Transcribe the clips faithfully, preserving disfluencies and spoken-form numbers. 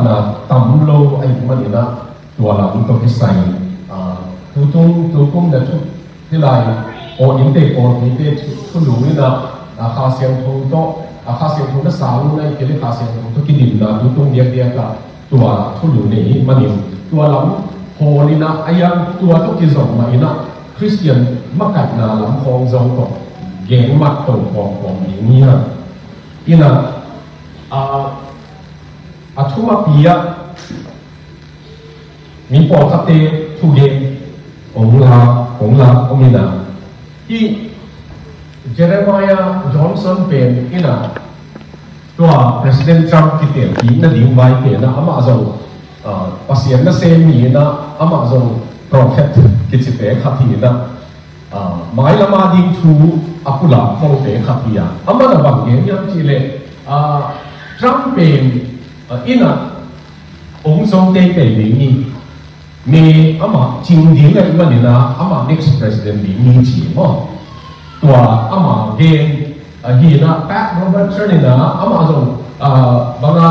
na tam lo ahih manin ah tua lam tawh kisai, ah, tutung tukum na thu hih lai aw innte pawlpite thu, thulu in ah, ah, Kha Siangtho tawh, ah, Kha Siangtho na sang uh na i kili Kha Siangtho tawh kidimna tutung diakdiak ah tua thulu nei manin tua lam hawl in ah a yang tua tawh kizom mah in ah Khristian makaihna lam khawng zong tawh gen mat to kawmkawm ding hi hang. In ah, ah, a thumapi ah mi pawlkhatte thugen hong la, hong la om in ah. Hih Jeremiah Johnson pen in ah tua President Trump kitelpih nading vai pen ah amah zong, ah, Pasian nasem mi in ah amah zong prophet kicite khat hi in ah, ah, mailam a ding thu a pulak khawngte khat hi a. Amah na bang gen hiam cih leh, ah, Trump pen, ah, in ah hong zong teitei ding hi. May amah cing ding ahih manin ah amah next president ding hi ci maw. Tua amah gen, ah, hi in ah Pat Robertson in ah amah zong, ah, bang a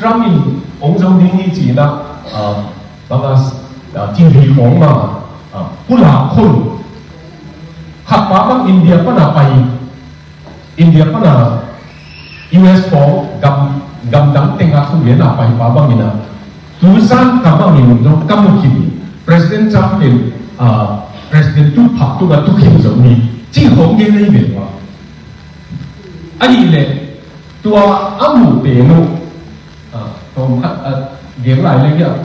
Trump in hong zong ding hi ci in ah, ah, bang a, ah, T V khawng mah, ah, pulak khol. Khat pa bang India pan a pai, India pan a U S khawng gam, gamdang teng a thugen a pai pa bang in ah tu zan ka bang in zong ka mu khin hi. President Trump in, ah, President tu phak tung a tu khin zong hi. Cih khawng gen ahi ve ua. Ahih leh tua a muh pen uh, ah, tawm khat, ah, gen lai leng hiam,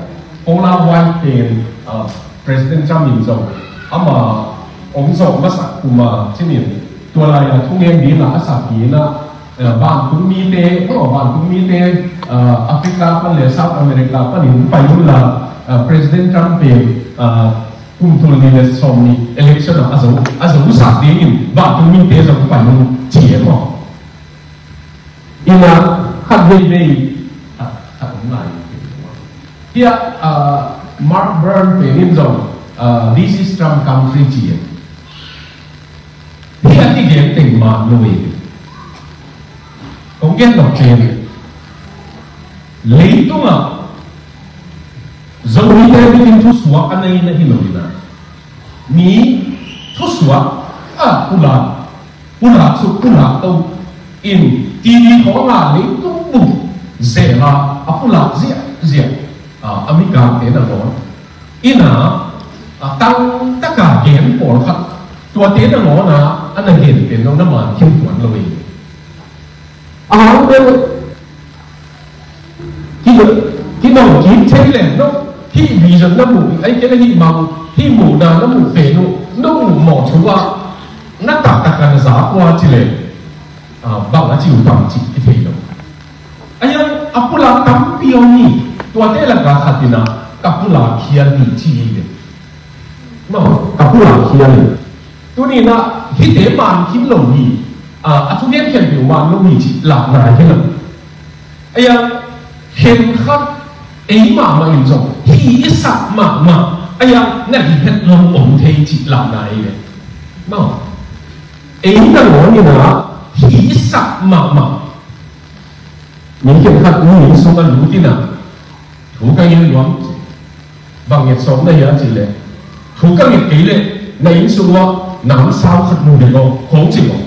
Paula White pen, ah, President Trump in zong amah hong zawh masak kum a cih in tua lai a thungen ding a sak ding a, ah, vantung mite, oh, vantung mite, ah, Africa pan le South America pan in pai un la, ah, President Trump pen, ah, kum tul nih le sawm nih election ah a zo, a zo sak ding in vantung mite zong pai un ci e maw. In ah khat veivei, ah, khat om lai. Hiah, ah, Mark Byrne pen in zong, ah, "This is Trump country," ci e. Hiah kigen teng mah lo e. Kong gen dok pen leitung ah Zomite bikin thusuak a nei na hi lo in ah, mi thusuak a pulak, pulak suk pulak to in T V khawng ah leitung bup zel a a pulak ziahziah, ah, a mikangte nangawn in ah, ah, tangtak a gen pawlkhat tuate nangawn ah a na gen pen zong na man khin tuan lo hi. A hang bel Ki, ki nong kik thei leh, no, hih vision na muh, ai kei na hih mang, hih muhna na muh pen uh, no muh mawh thu ah, na taktak a na za kua ci leh, ah, bang a ci uh tam cih kithei lo. A hiang a pulak tampi om hi, tuate lakah khat in ah, ka pulak khial hi ci hi ve. No, ka pulak khial hi. Tuni in ah, hihte man khin lo hi, ah, a thugen khempeuh man lo hi cih lakna hi lo. A hiang khenkhat ei mahmah in zong hih i sak mahmah a hiang na hih het lo om thei cih lamna ei ve. Maw? Ei nangawn in ah hih i sak mahmah. Mi khenkhat mi inn sung a lut in ah thu ka ngen nuam. Bang nget sawm na hia cih leh thu ka nget kei leh na inn sung uah namsau khat mu ding aw khong ci maw?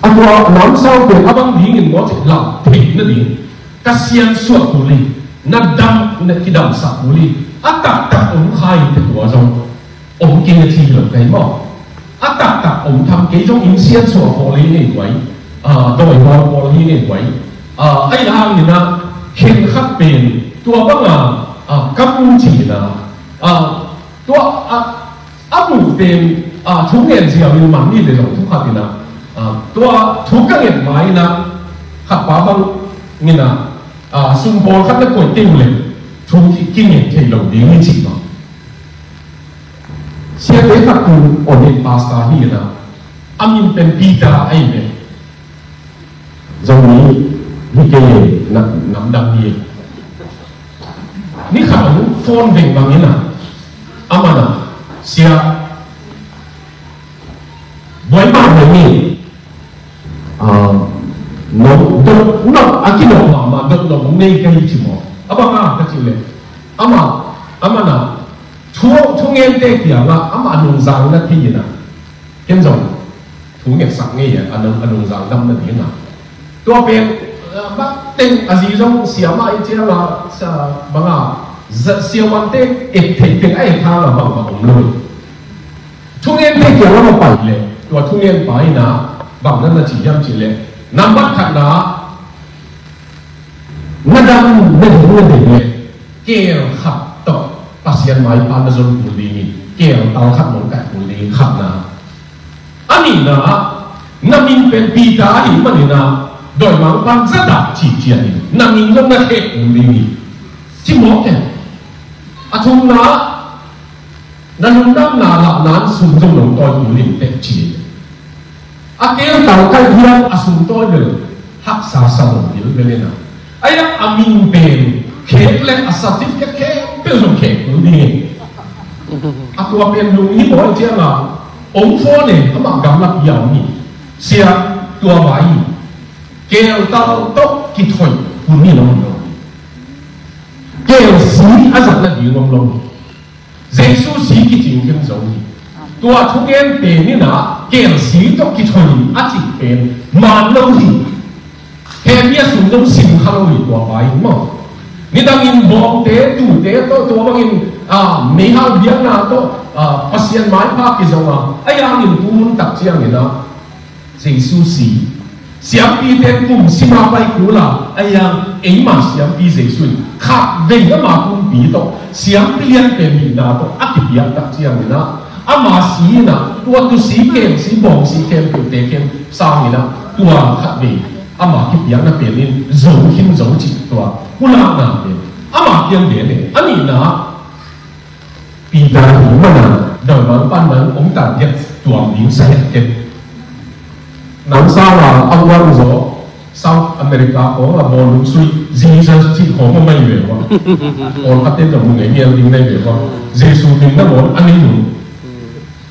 A tua namsau pen a bang dingin maw cih lam theih nading ka siansuah kul hi, na dam na kidamsak kul hi, a taktak om kha in te tua zong om kei a ci hi lo kei maw? A taktak om tham kei zong in siansuah pawl hi nei guai, ah, dawi hawl pawl hi nei guai, ah, ahi hangin ah khenkhat pen tua banga, ah, kam ci in ah, ah, tua, ah, a muh pen, ah, thu ngen ziau in man ni le zong thu khat in ah, ah, tua thu ka ngen ma in ah khat pa bang in ah, ah, sum pawl khat na koih kei uh le thu ki, ki ngen thei lo ding hi ci maw? Siate khat tu ordain pastor hi in ah, a min pen Peter ahi ve. Zomi hi kei e, na, namdang hi e. Ni khat hong phone veng bang in ah, aman ah, sia, buai mah buai mi. Ah, no, dok, no, a kidok mahmah Dot lo nei ka hi ci maw? A bang a ka cih leh, amah, amah na thu, thungente kiangah amah a nungzang na thei in a, ken zong thu ngetsak ngei a, a nung, a nungzang dam nading a. Tua pen, ah, bang teng a zi zong siamah i ciang a, sa, bang a, za, siamante et theih teng a et hang a bang bang om lo. Thungente kiangah a pai leh, tua thungen pa in a, bang na na ci hiam cih leh, nambat khatna, na dam na ding na deih leh, keel khat tawh Pasian maipha na zon kul ding hi, keel tal khat mong kaih kul ding hi, khatna. A nihna, na min pen Peter ahih manin a, dawimangpa'n za dah cihciah in, na min zong na khek kul ding hi, ci mawk e. A thumna, na lungdamna lahna-in sum zong nong tawi kul in teh ci. A keel tal kaih hiam a sum tawi bel haksa sa lo ding bel in a. Ahi a, a min pen khek leh a certificate khempeuh zong khek kul ding. A tua pen lunghimawh ciang a, om phone e, amah gamlak hi a om hi. Sia, tua vai hi. Keel tal tawh kithoih hun hi lo hi lo. Keel si a zat nading om lo hi. Jesu si kicing khin zo hi. Tua thugen pen in a, keel si tawh kithoih a cih pen man lo hi. He mi a sum zong sim kha lo hi tua pa in maw. Nidangin bawngte, tuute tawh, tua bangin, ah, meihal biakna tawh, ah, Pasian maipha kizong a, a yangin tu hun tak ciangin a, Jesu si. Siampite kum sima pai kul a, a yang eima siampi Jesu in khatvei ama kumpi tawh siampi lian pen hihna tawh a kipiak tak ciangin a, ama si in a, tua tu si kem si bawng si kem pilte kem sangin a, tua khatvei ama kipiakna pen in zo khin zo cih tua pulakna pen ama kiang den e. A nihna Peter hi mana, dawimangpa'n nang om tan diak tuam ding sa hiat ken. Nang sanga a uang zaw, South America khawng a bawlung sui, Jesus cih khawng a mai ve ua. Pawlkhatte zong mu ngei mial ding nei ve ua. Jesu min nangawn a nei nung.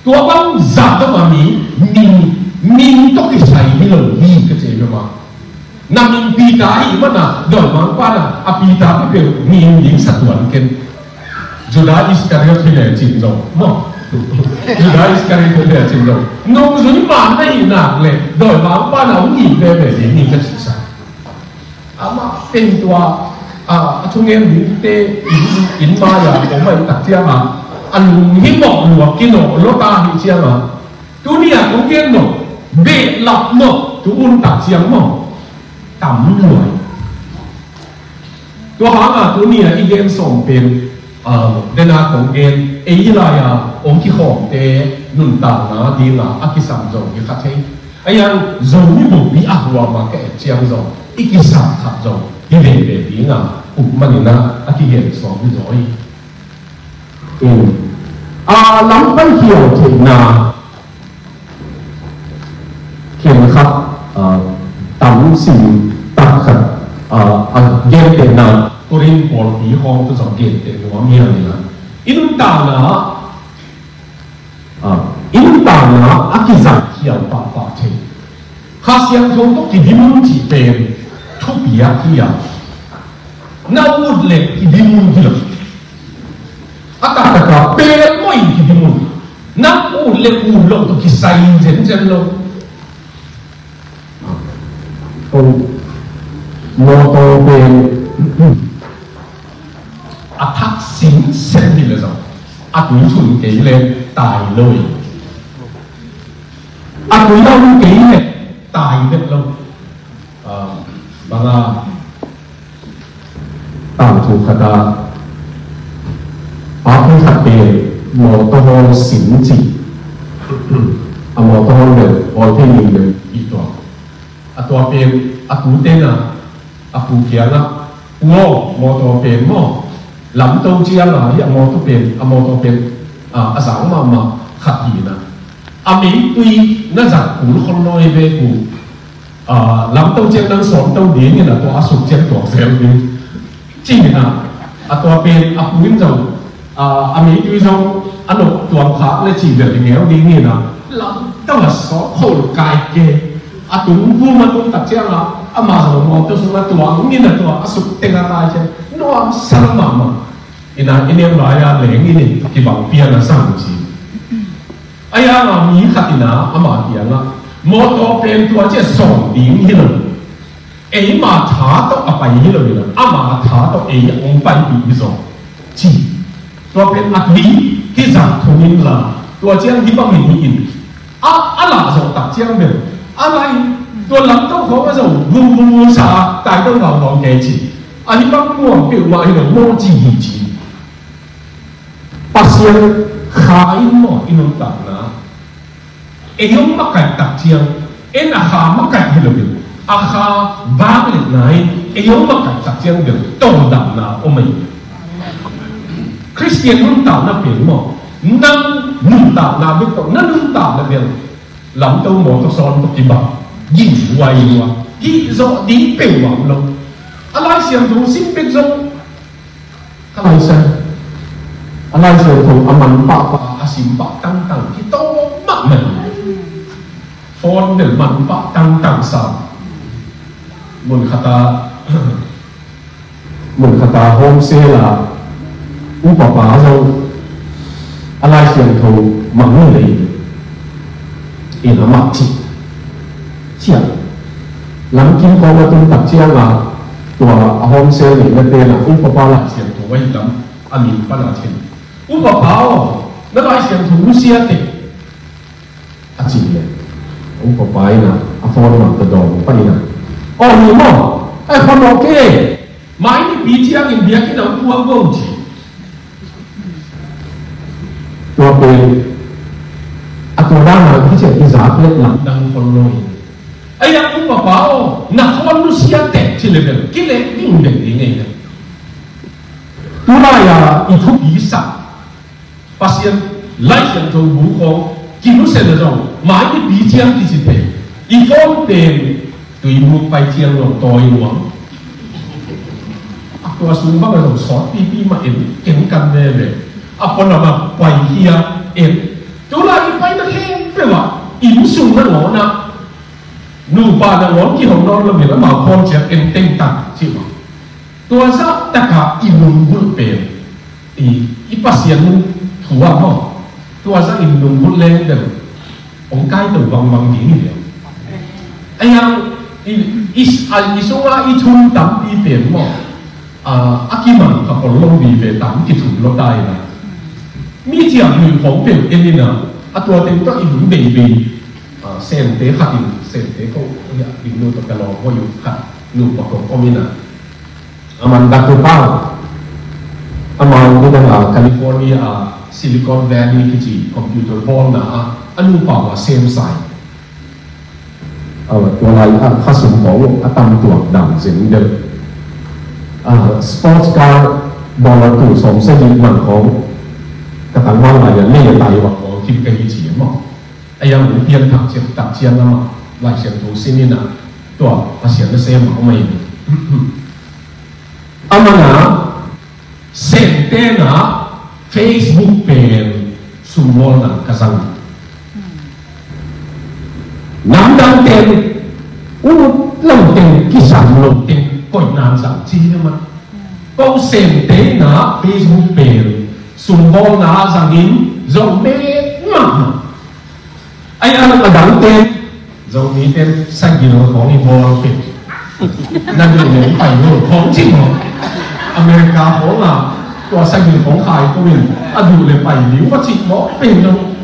Tua bang zah zong a mi, min, min tawh kisai hi lo hi ka ci ve ua. Na min Peter ahih mana, dawimangpa'n a Peter peuhpeuh min ding sa tuan ken. Judas Iskariot hi lecin zong maw. Judas Iskariot hi lecin zong. Nungzui man na hih nak leh, dawimangpa'n a hong it veve ding hi ka cihsa. Amah pen tua, a, a thungen dingte inn, inn mai-a om ahih tak ciangin a, a lunghimawh lua kinawh lua ta ahih ciangin a, tuni-a kong gen nop, behlap nop, tu hun tak ciang maw, tam lua hi. Tua hangin tuni-a i gen sawm pen, ah, dena kong gen, ei lai-a hong kikhawmte nuntakna dinga a kisam zong hi kha thei. A yang Zomi bupi a huam a ka et ciang zong i kisam khat zong hi veve dinga, uk manin a kigen sawm hi zaw hi. In. A lam pan khial theihna khen khat, a, tam sim tak khat, a, a gentehna Korin pawlpi hawng tu zong genteh nuam hiam ina. I nuntakna, a, i nuntakna a kizang khial pahpah thei. Kha Siangtho tawh kidimun cih pen thupiak hi a, na ut le kidimun hi lo. A taktak a pelmawh in kidimun. Na ut le ut loh tawh kisai zenzen lo. Ko mawtaw pen a thak sin sen hi le zong a tui thun kei le tai lo hi. A tui a um kei le tai vet lo. Ah, bang a tangthu khat a papi khat pen mawtaw hawl sin ci. A mawtaw hawl le hawl thei ning le i tuak. A tua pen a tute na a pu kiangah, "Pu aw, mawtaw pen maw, lamto ciang a hi a mawtaw pen, a mawtaw pen, a, a zang mahmah khat hi na. A meitui na zat kul khol nawi ve pu. A, lamto ciang nang sawmto ding hi na, tua a suk ciang tuak zel ding," ci hi na. A tua pen a pu in zong, a, a meitui zong a nop tuam khak le cih bel i ngeu ding hi na, lamto a sawt khol kai ke. A tung, kum a tung tak ciangin amah zong mawtaw sungah tuang in a tua a suk teng a tai ciang nuam sa mahmah. Ina i neu lai-a leng in in kibang pian a sang ci. A yang a mi khat ina ama kiangah mawtaw pen tua ciah sawm ding hi lo. Eima tha tawh a pai hi lo ina ama tha tawh ei a ong paipih hi zaw ci. Tua pen a tui kizak thung in la tua ciang hi bangin hi in. A, a lah zawh tak ciang bel a lai tua lamto khawng a zo vum vum vum sa a tai tawh ngau ngau kei ci. A hi bang nuam peuhmah hi lo maw ci hi ci. Pasian kha in maw i nuntakna ei hong makaih tak ciang en a kha makaih hi lo in a kha vang letna in ei hong makaih tak ciang bel tawldamna om ahi. Khristian nuntakna pen maw nang nuntakna bek tawh na nuntakna bel lamto mawtaw sawn tawh kibang gih huai lua gih zawh ding peuhmah om lo. A Lai Siangtho sim bek zong a Lai Siang a Lai Siangtho a man pahpah a sim pah tangtang kitawm mahmah. Phone bel man pah tangtang sa. Mun khata mun khata home cell a upa pa zong a Lai Siangtho mang ni lei in a mah cih ciah lamkim kawng a tung tak ciangin tua a home cell neihna te na upa pa Lai Siangtho a hi lam a min pan a thin upa pa aw na Lai Siangtho nusia teh a cih leh upa pa ina a phone mah tawh dawng pah ina aw ni maw a khamawh kei. Mai nipi ciangin biakinn ah puang go ci. Tua pen a tua dana kici a kizak let lamdang khol lo in. Ai a upa pa aw na khol nusia teh ci le bel kileh ding bel ding ei le. Tulai a i thupi sak Pasian Lai Siangtho bu khawng kinusia na zong mai nipi ciang kici pen i phone pen tuibuk pai ciang lo tawi nuam. A tua sung bang a zong sawt pipi mah en en kan veve a pon a bang pai hia en. Tulai i paina khempeuh ah inn sung nangawn ah nupa nangawn kihong nawn lo in amau phone ciang en teng tak cih mah. Tua zah taka i lunggulh pen i, i Pasian thu ah maw? Tua zah i lunggulh leng bel hong kaito bangbang ding hi leh. A yang i, i, a, i sungah i thun tampi pen maw? A, a kimang kha pol lo vive tam kithum lo tai na. Mi ciang lui khawng peuh en ina a tua teng tawh i hun beibei. A, Sente khat in Sente ko ya ding nu tawh ka lawm hoih uh khat nupa ko om ina. Aman dak tu pau. Amau midang a California a Silicon Valley kici computer bawlna a a nupa a sem sai. A tua lai a khasum khawng a tam tuak dam zen del. A sports car dollar tu sawm sagih man khawng ka tang man lai a lei a tai wak khawng kim ka hi ci maw. A yang pian thak ciang tak ciang amah Lai Siangtho sim ina tua Pasian na sem a om ahi. Amana Sente na Facebook pen sumbawlna ka zang. Namdang ten ut lo ten kisam lo ten koihna zang ci hi ma. Ko Sente na Facebook pen sumbawlna zangin zong met mahmah. Ai a dangte Zomi ten sagil khawng i bawl pek na duh le i pai lo khawng cih maw? America khawng a tua sagil khawng khai ko in a duh le pai liu a cih maw pen lo.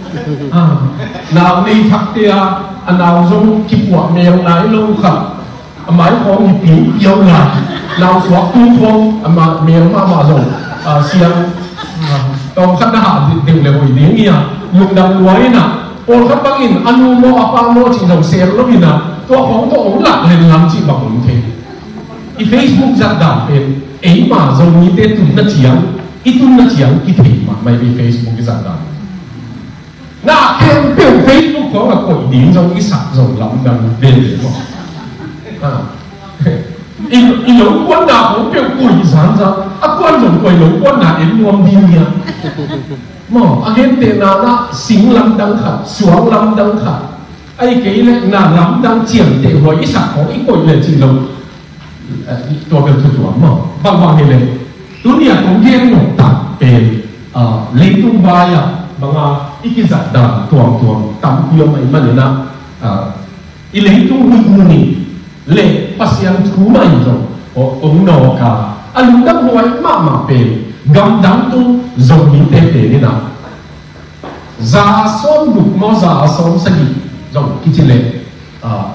Nau nei thakte a a nau zong kipuah mel nai lo khat. A mai khawng hi piu piau lai. Nau suak tu khawng a ma mel mahmah zong a siang tawm khat na hah deuh le hoih ding hi a lungdam lua in a pawlkhat bangin a nu maw a pa maw cih zong sel lo in a tua khawng tawh hong lak lenlam cih bang om thei. I Facebook zat dan pen eima Zomite tunna ciang i tunna ciang kithei mahmah i Facebook i zat dan. Na khempeuh Facebook khawng a koih ding zong i sak zong lamdang veve maw? Ha. I, i lo kuanna khawng peuh koih zanzan a kuan zong koih lo kuanna en nuam ding nia. Maw, a gentehna na sing lamdang khat, suang lamdang khat. Ahih kei leh na lamdang ciamteh huai i sak khawng i koih leh cih lo. Tua bel thu tuam maw? Bangbang hi leh tuni a kong gen nop tak pen leitung vai ah banga i kizat dan tuamtuam tampi om ahih manin ah, i leitung huih mun in le Pasian thu mah in zong hong nawk a, a lungdam huai mahmah pen gamdang tung Zomite pen in ah, za sawm guk maw, za sawm sagih zong kici leh,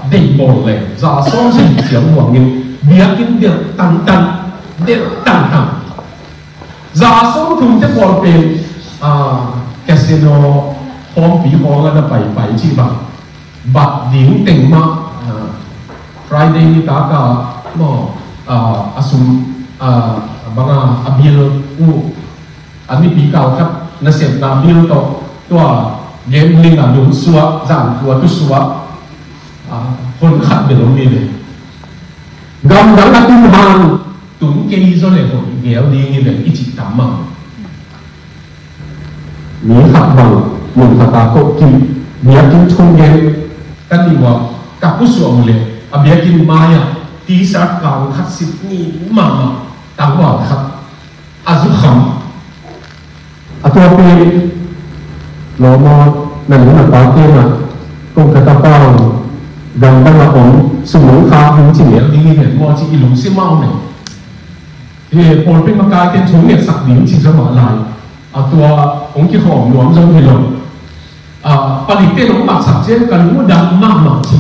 deih bawl leh za sawm sagih siam huangin biakinn delh tangtang, delh tangtang. Za sawm thumte pawl pen casino khawmpi khawng ah na paipai cih bang, bat ding teng mah, Friday nitak a maw, a sum, banga a bill uh, a nipi kal khat nasepna bill tawh tua gambling a lungsuak, zankhua tusuak, hon khat bel om hi ve. Gamdang a tung hang tung kei zaw le hon gel ding hi ve i cih tam mah. Mi khat bang mun khat a koh kik, biakinn thungen ka nih uh a, ka pusuah uh leh a biakinn mai-ah T-shirt kang khat sit ni mahmah, tangval khat a zukham. A tua pen lawm a, na nu na pate na kong ka tapa uh gamdang a om, sum hong khak ding ci nel ding hi hen maw ci i lungsim ah om e. Hi pawlpi makaite thu ngetsak ding ci zaw mah lai. A tua hong kikhawm nuam zong hi lo. Palikte nong matsak ciang ka lungdam mahmah ci.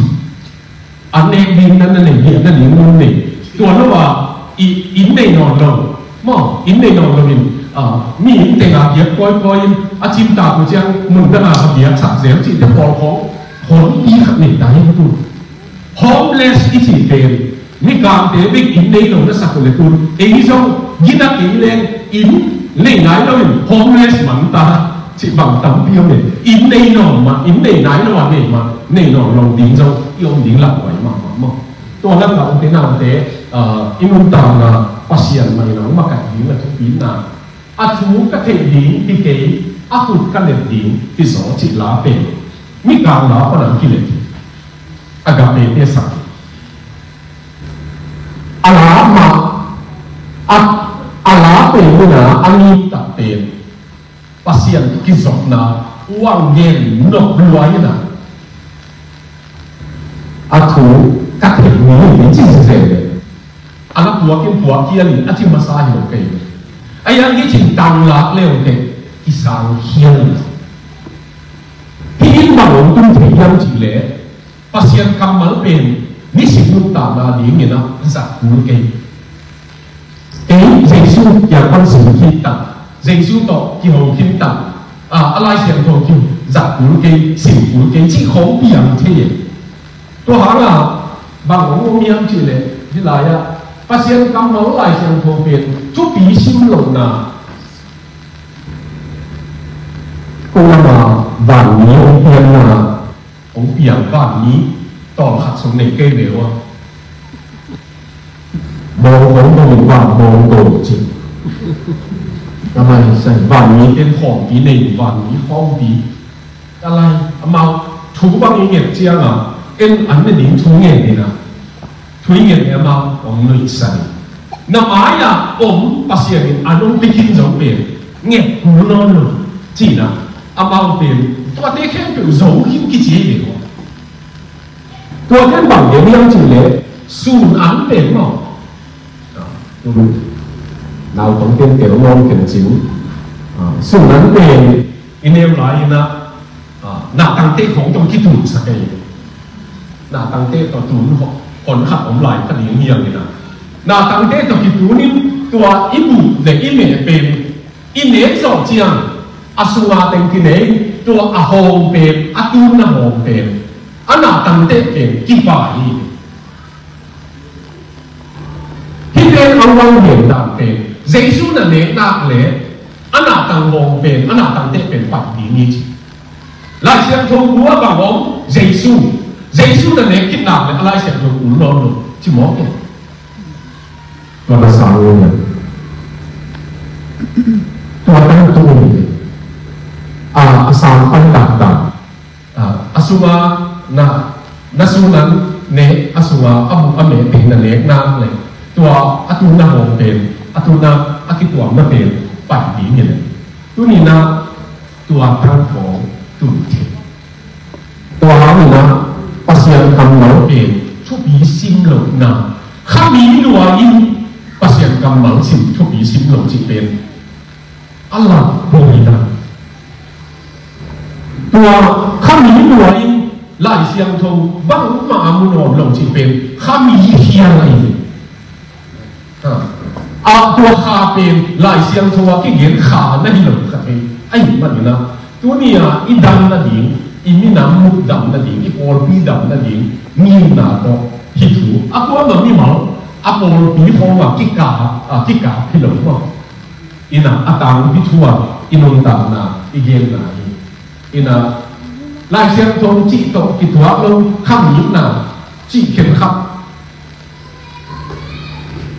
A nek ding na na nei, biakna ding nong nei. Tua lo a, i inn nei nawn lo maw, inn nei nawn lo in, mi inn teng a biak kawikawi in a cimtak uh ciang mun dang a biaksak zel cihte pawl khawng honpi khat nei ta hi tu. Homeless i cih pen Mikangte bek inn nei lo na sak uh leh tun ei zong gina kei leng inn nei nai lo in homeless man ta cih bang tampi om e. Inn nei nawn mah, inn nei nai lo a nei mah, nei nawn lo ding zong i om ding lam huai mahmah maw. Tua lam lam te naute i nuntakna Pasian mah in a hong makaih ding na thupina. A thu ka theih ding hi kei, a khut ka let ding hi zaw cih la pen Mikang la pan a kilet hi. Agape te sang a la mah, a, a la pen in a, a ngim tak pen Pasian kizopna uang gen nop lua in a, a thu ka theih ni hi ci zel. A la puak in puak khial in a ci masa hi lo kei. A yang hi cin tanglak leu teh kisang khial in. Hih in bang hong tung thei hiam cih leh Pasian kammal pen nisim nuntakna dingin a zat kul kei. Kei Jesu kiang pan sim khin tan, Jesu tawh kiho khin tan, a, a Lai Siangtho kizat kul kei, sim kul kei cih khawng piang thei e. Tua hangah bang hong om hiam cih leh hih lai-ah Pasian kammal Lai Siangtho pen thupi sim lohna, ko lamah vanmi hong pianna, hong piang vanmi tawlkhat sung nei kei ve ua. Bawng hong bawng in van bawng go cih. Ka mai sai vanmi ten khawmpi nei, vanmi khawmpi. Ka lai amau thu bang i nget ciangah en an ne ding thu ngen ding a. Thu i nget leh amau hong nuihsan. Na mai-ah om Pasian in an hong pia khin zong pen nget kul nawn lo. Cihna amau pen tuate khempeuh zo khin kici hi ve. Tua ten bang gen hiam cih leh sun an pen maw? Naupang ten tel nawn ken cin. Sun an pen i neu lai-in ah, nahtangte khawng tawh kitun sak ei. Nahtangte tawh tun hon khat om lai ka ding hiam in ah. Nahtangte tawh kitun in tua i buh le i meh pen i nek zawh ciang a sunga teng kinei, tua a hawm pen, a tunna hawm pen, a nahtangte pen kipai hi. Hih pen a uang lian dan pen Jesu na nek nak le a nahtang hawm pen, a nahtangte pen pai ding hi ci. Lai Siangtho bu a bang om Jesu, Jesu na nek khit nak le a Lai Siangtho bu lawm lo ci mawk hi. Tua ka sang lo. Tua tangtung hi. A, a sang pan taktak. A, a sunga Na, na sunan ne a sunga a bu a meh pen na nek nang le, tua a tuna hong pen, a tuna a kituamna pen pai ding hi le. Tuni na tua tang hong tun thei. Tua hangin a Pasian kammal pen thupi sim lohna, khami lua in Pasian kammal sim thupi sim lo cih pen a la kong hi ta. Tua khami lua in Lai Siangtho bangmah a mu nuam lo cih pen khami khial ahi hi. Ha. A tua kha pen Lai Siangtho a kigen kha na hi lo kha thei. Ahi manin a tuni a i dam nading, i minam muk dam nading, i pawlpi dam nading ngimna tawh hi thu a, kuamah mimal a pawlpi khawng a kikap, a kikap hi lo maw? Ina a tangpi thu a i nuntakna i genna hi. Ina Lai Siangtho cih tawh kituak lo kham itna cih khenkhat,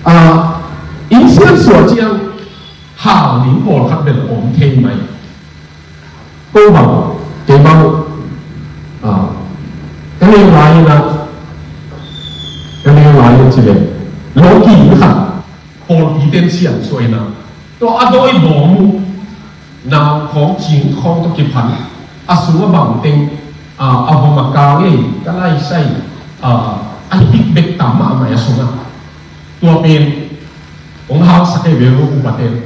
a, in siansuah ciang hal ding pawlkhat bel om thei mai. Ko bang, kei bang, a, ka neu lai ina, ka neu lai ina ci le, lo ki khat pawlpi ten siansuah ina, tua a dawi bawm uh, nau khawng cing khawng tawh kiphan, a sung a bang teng, a, a vom a kang ei, ka lai sai, a, a hik bek tam mahmah a sung a. Tua pen hong hausak ei ve uh upa ten,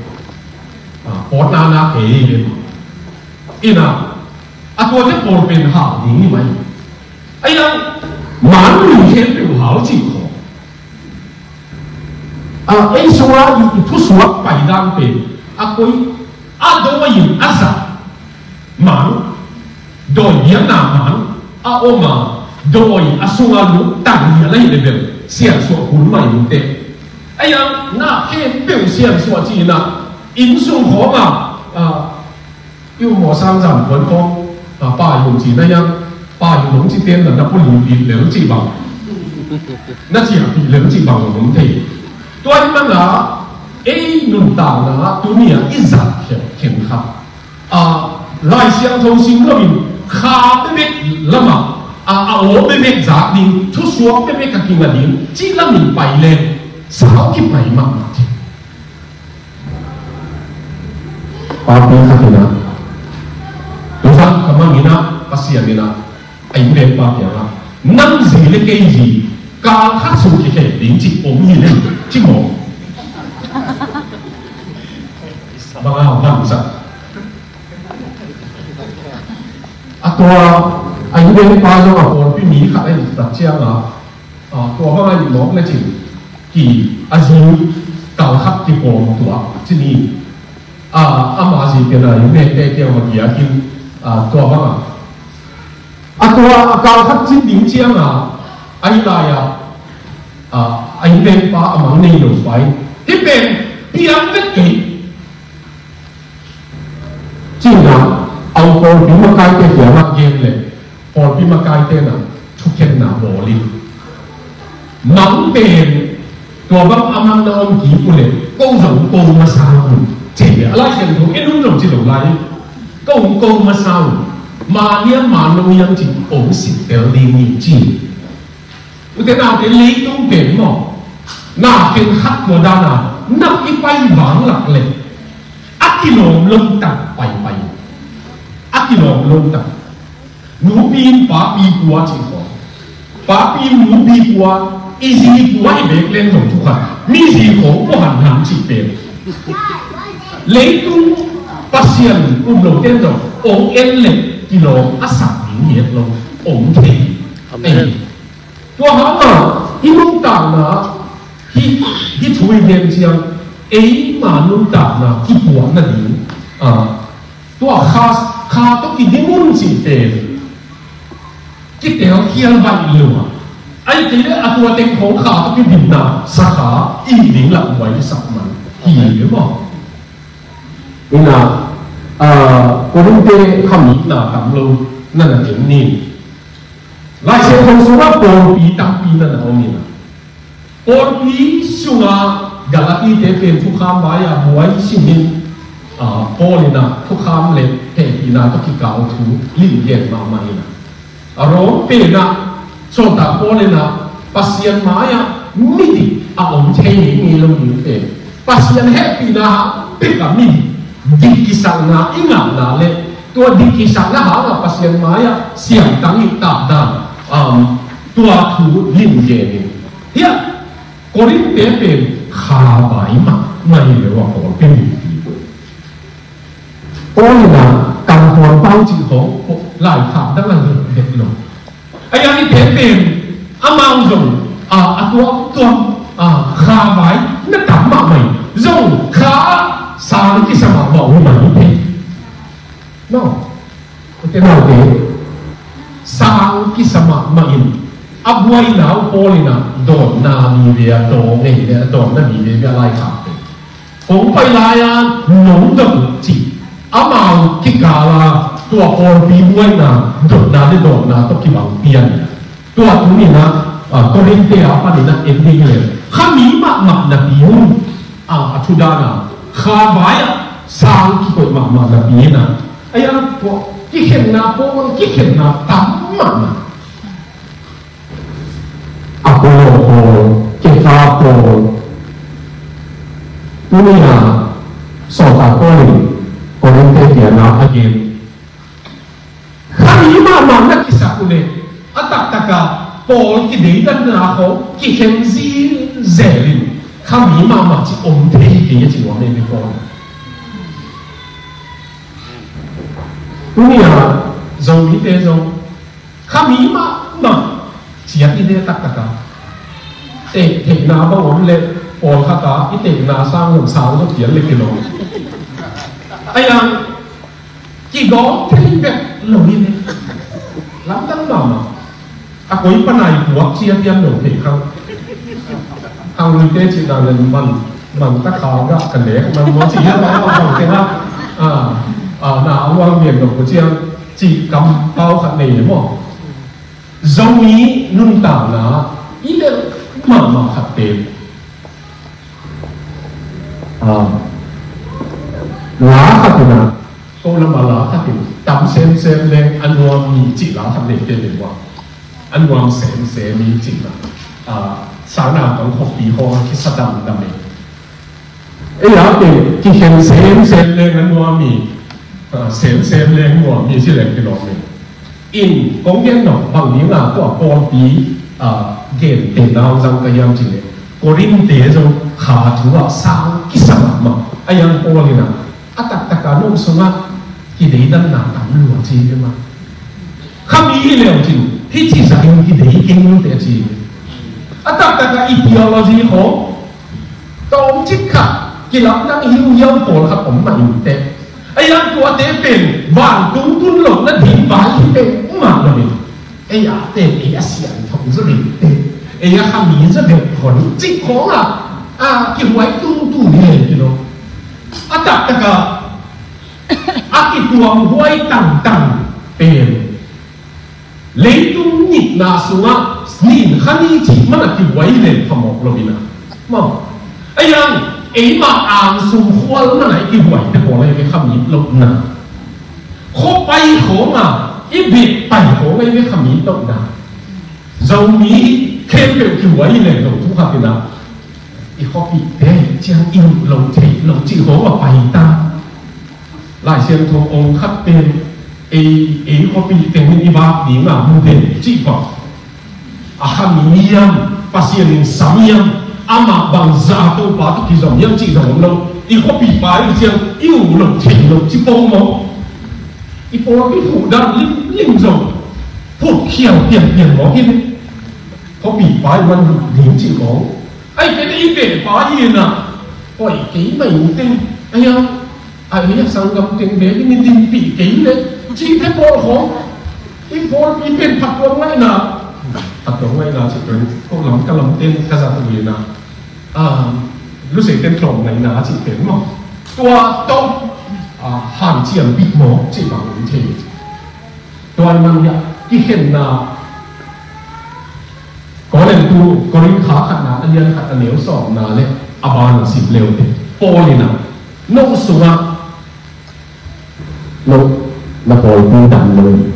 a, pawtna na kei ei ve. Ina, a tuate pawl pen hau ding hi mai. Aia, man lui khempeuh hau cih khawng. A, ei sunga i, i thusuak paidan pen a koi, a dawi in a zat man, dawi biakna man a om a, dawi a sunga luk tang hial ahi le bel siansuah kul mai ute. Aia, na khempeuh siansuah ci-in a, inn sung khawng a, a, i um maw sang zan kuan khawng, a, pa i um ci na hiang, pa i um ci ten na na pulipih lel ci bang, na ciahpih lel ci bang om thei. Tua ahih manin a ei nuntakna ah tuni a i zat khen, khenkhat, a, Lai Siangtho sim loin kha bebek lamah, a, a aw bebek zak ding, thusuak bebek a kinga ding cih lamin pai leng sau kipai mahmah thei. Papi khat in a, tuzan ka mang in a, Pasian in a, a innvenpa kiangah, nang zi le kei zi kal khat sung kikhel ding cih om hi le ci maw? Bang a bangzah. A tua, a innvenpa zong a pawlpi mi khat a hi tak ciangah, a, tua bang a hi mawk le cin, ki a zi kal khat kipawm tuak cin hi. A, ama zi pen a innvente kiang ma giakin, a, tua bang a, a tua a kal khat cin ding ciang a, a hi lai a, a, a innvenpa a mang nei lo pai. Hi pen piang vet kei. Cina, a pawlpi makaite kiangah gen le, pawlpi makaite na thukhenna bawl in, mang pen tua bang a mang na om kik uh leh ko zong ko masa un ci hi. A Lai Siangtho en un zong ci lo lai, ko ko masa un, ma niam ma lo hiam ci hong sittel ding hi ci. Ute naute, leitung pen maw, na khenkhat tua dana na kipai vanglak leh a kilawm lo tak paipai. A kilawm lo tak. Nupi in papi kua cih khawng, papi in nupi kua, i zi kua i bek leng zong thukhat, mi zi khawng kua hanhan cih pen. Leitung Pasian um lo ten zong ong en leh kilawm a sak ding hi het lo, om thei. Amen. Tua hangah i nuntakna, hih, hih thu i gen ciang, eima nuntakna kipuah nading, a, tua kha, kha tawh kidim un cihte kitelkhial baih lua. Ahih kei leh a tua teng khawng kha tawh kidimna sakha i ding lah buai i sak man hi maw? Ina, a, Korinth kham itna tam lo na na gen ni. Lai Siangtho sungah pawlpi tampi na na om ina. Pawlpi sunga Galati-te pen thukham vai-a buai simin, a, Paul ina thukham le hehpihna tawh kikal thu limgen mahmah ina. A Rom pen ah, sawltak Paul in ah, Pasian mai-ah midik a om thei ngei lo ding pen, Pasian hehpihna hang pek a midik, dik kisakna i ngahna le tua dik kisakna hang a Pasian mai-ah siangtang i takdan, um, tua thu lim gen in. Hiah Korin te pen kha vai mahmah hi lo a, Paul pen hi. Paul in ah kamtuam pau cih khawng laikhak dang a vet lo. A yang i te pen amau zong a, a tuamtuam, a, kha vai na tam mahmah hi. Zong kha sang kisa mahmah uh hi mah hi te. No. Ute naute, sang kisa mahmah in a buaina uh Paul in ah dawtna vive a daw ngei le a dawtna vive a laikhak te. Hong pai lai-a nong dot uh ci. Amau kikal a tua pawlpi buaina dotna le dawtna tawh kibang pian. Tua tuni-in ah, a, Korin te a panin ah en ding le. Kha mi mahmah napi hun, a, a thu dan a. Kha vai ah sang kikoih mahmah napi in ah. A yang tua kikhenna pawl, kikhenna tam mahmah. Apollo pawl, Kefa pawl. Tuni-a sawltak Paul in Korin te kiangah a gen. Kha mi mahmah na kisak uh leh a taktak a pawl kideidanna khawng kikhen zizel in kha mi mahmah ci om thei kei a ci nuam ei ve Paul. Tuni-a Zomite zong kha mi mahmah ciat i ne taktak a, te theihna bang om leh pawlkhat a i theihna sang zong sang zong pian leh kilawm. A yang kigawm thei bek lo hi ne. Lamdang mahmah. A koi panai puak cia pian lo thei khang. Khang lui te cih dan le man, man ta kha gah ka nek man maw ci hiam a bang teng a. A, a, na a luang mian lo ko ciang cih kam pau khat nei le maw. Zomi nuntakna i lel mahmah khat pen. A, la khat in a, ko lam a la khat in, tam semsem leng a nuam mi cih la khat nei te le ua. A nuam semsem mi cih la. A, sana kong khoppi khong a kisa damdam e. Ei a pen kikhen semsem leng a nuam mi, a, semsem leng nuam mi ci leng kilawm mi. In kong gen nop bang ding a tua pawlpi, a, gentehna hong zang ka hiam cih leh Korin te zong kha thu ah sang kisa mahmah. A yang Paul in a, a taktak a nong sungah kideidanna tam lua ci hi mah. Kha mi hi leu cin hih ci zakin kidei kei nute ci. A taktak a i theology khawng tawmcik khat kilamdang hiuhiau pawlkhat om mah in teh. A yang tuate pen vantung tun lohna ding vai hi teh mah lo in. Ei a pen ei a siangtho zaw ding teh, ei a kha mi zaw deuh khon cih khawng ah a kihuai tungtung hi lel ki lo. A taktak a a kituam huai tangtang pen leitung nitna sungah nin kha ni cih man a kihuai lel phamawh lo in a. Maw. A yang eima ang sung khual man a i kihuai te pawl a i ve kha mi lohna. Khuapai khawng a i beh pai khawng a i ve kha mi lohna. Zomi khempeuh kihuai lel lo thu khat in a. I khuapihte ciang i nuh lo theih lo cih khawng a pai ta. Lai Siangtho ong khat pen ei, ei khuapih teng in i vak ding a mu den cih bang. A kha mi hiam, Pasian in sam hiam, amah bangzah a Topa tawh kizom hiam cih dong om lo. I khuapih pa i ciang i uh lo theih lo cih pong maw. I pawlpi phuh dan limlim zong phut khial pianpian maw hi ve. Khuapih pa i man ding cih khawng. Ai kei te i beh pa hi na. Oi kei mai u teng. Ai a, ai a sanggam teng beh hi ni dinpih kei le. Ci te pawl khawng. I pawl i pen phattuam ngaihna. Phattuam ngaihna ci pen ko lam ka lam ten ka zat uh hi na. A, lusei ten tlawm ngaihna ci pen maw. Tua tawh a, hanciam bik maw ci bang um thei. Tua i man hiah kikhenna Korin tu, Korin kha khatna a lian khat a neu sawmna le a ban a sim leute. Paul in a, no sungah no na pawlpi dam lo in,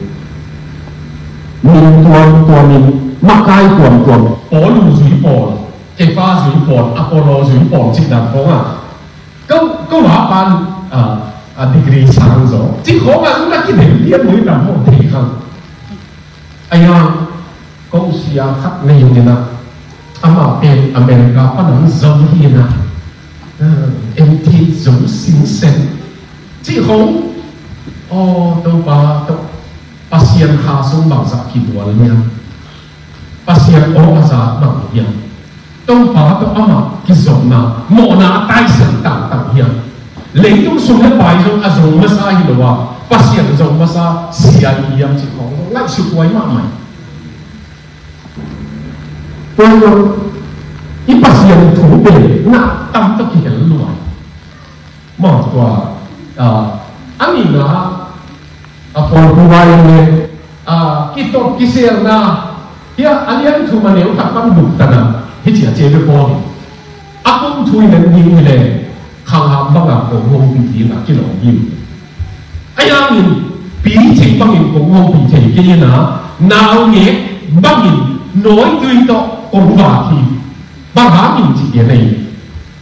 min tuamtuam in, makai tuamtuam, Paulu zui pawl, Kefa zui pawl, Apollo zui pawl cih dan khawng a, ko, ko a pan, a, a degree sang zaw cih khawng a, na kidem lian mui tam hong thei khang. Ahi hang, ko sia khat nei ung in ah, amah pen America pan hong zo hi in ah, ah, M T zo sinsen. Cih khong, aw, Topa, to, Pasian kha sung bangzah kidual hiam? Pasian aw a za bang hiam? Topa tawh amah kizopna, mawhna a taisan tangtang hiam? Leitung sum le pai zong a zo masa hi lo a, Pasian zo masa sia hi hiam cih khawng zong ngaihsut huai mahmah. Tua hi lo, i Pasian thu pen na tam tawh kihel luai. Maw tua, ah, a nihna, a pawl hu vai in le, ah, kitot kiselna, hia a lian thum a neu khat pan buk tana, hih cia cia bia pawl hi. A kum thu in en ding hi le, khangham banga kong hong pi ding a kilawm hi. A yang in, pi thei bangin kong hong pi thei kei in a, naungek bangin, nawitui tawh kong vak hi. Bang hangin cih gen ahi.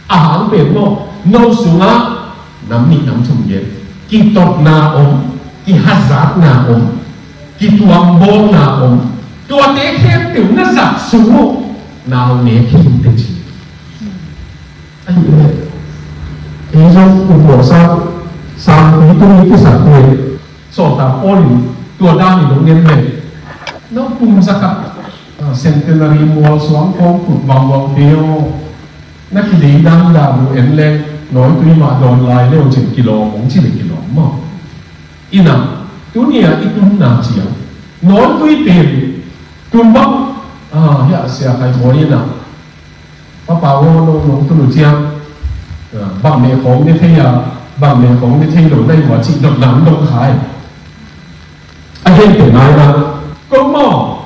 A hang pen maw, no sungah nam nih nam thum gen. Kitotna om, kihazatna om, kituambawlna om. Tuate khempeuh na zat sung uh, naungek hi inteh ci. Ahi leh, ei zong upmawh sang, sangpi tung i kisak hi. Sawltak Paul in tua dan in hong gen leh, no kum zakhat, ah, centenary mual suang khawng khut vangvang te aw. Na kidei dan dan uh en leng, nawitui mah dawn lai leu cin kilawm hong ci le kilawm maw? Inah, tuni-a i tunna ciang nawitui pen tun bang, ah, hiah sia khai mawi inah, Papa aw, nong, nong tun uh ciang, ah, bang meh khawng ne thei a, bang meh khawng ne thei lo na hi maw cih dot nang dong khai. A gente nai na, kong maw,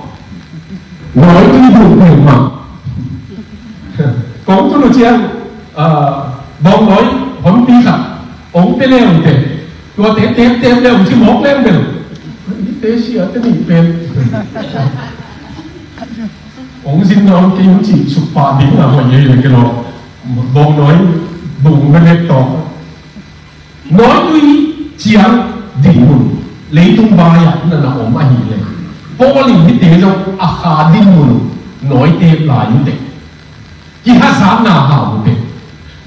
nawitui dun peuhmah. Kong tun uh ciang, ah, bawngnawi honpi khat hong pia leu inteh. Tuate teptep leu hong ci mawk leng bel, hihte sia te nih pen hong zin nawn kei hong cih suk pah ding a hoih ei le ke law. Bawngnawi bung na lek tawh. Nawitui ciang dinmun, leitung vai-ah na na om ahih leh, Paul in hihte zong a kha dinmun uh nawitep lai uh teh, kihazatna hau uh teh,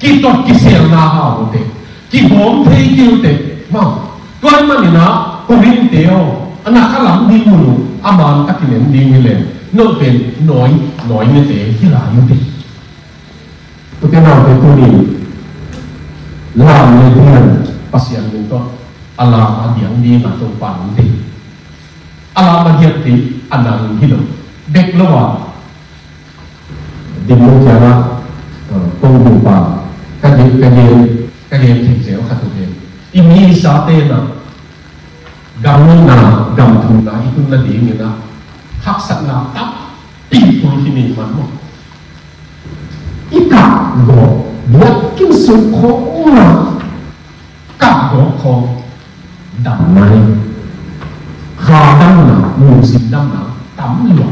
kitot kiselna hau uh teh, kibawm thei kei uh teh. Maw, tua ahih manin ah Korinth-te aw, a na kha lam dinmun uh a man takin en ding hi leh, no pen nawi, nawi mite hi lai uh teh. Ute naute, tuni lam le dian Pasian min tawh a lam a diang ding a Topa in deih. A lam a diak ding a nang hi lo. Bek lo a, dinmun kiangah, uh, kong bupa, ka gen, ka gen, ka gen thei zel khat uh hi. I misa te na gam nihna, gam thumna i tun nadingin ah haksatna tampi phul hi ni man maw? I kahgawp, biakinn sung khawng a kahgawp khawng damna hi. Kha damna, lungsim damna tam lua.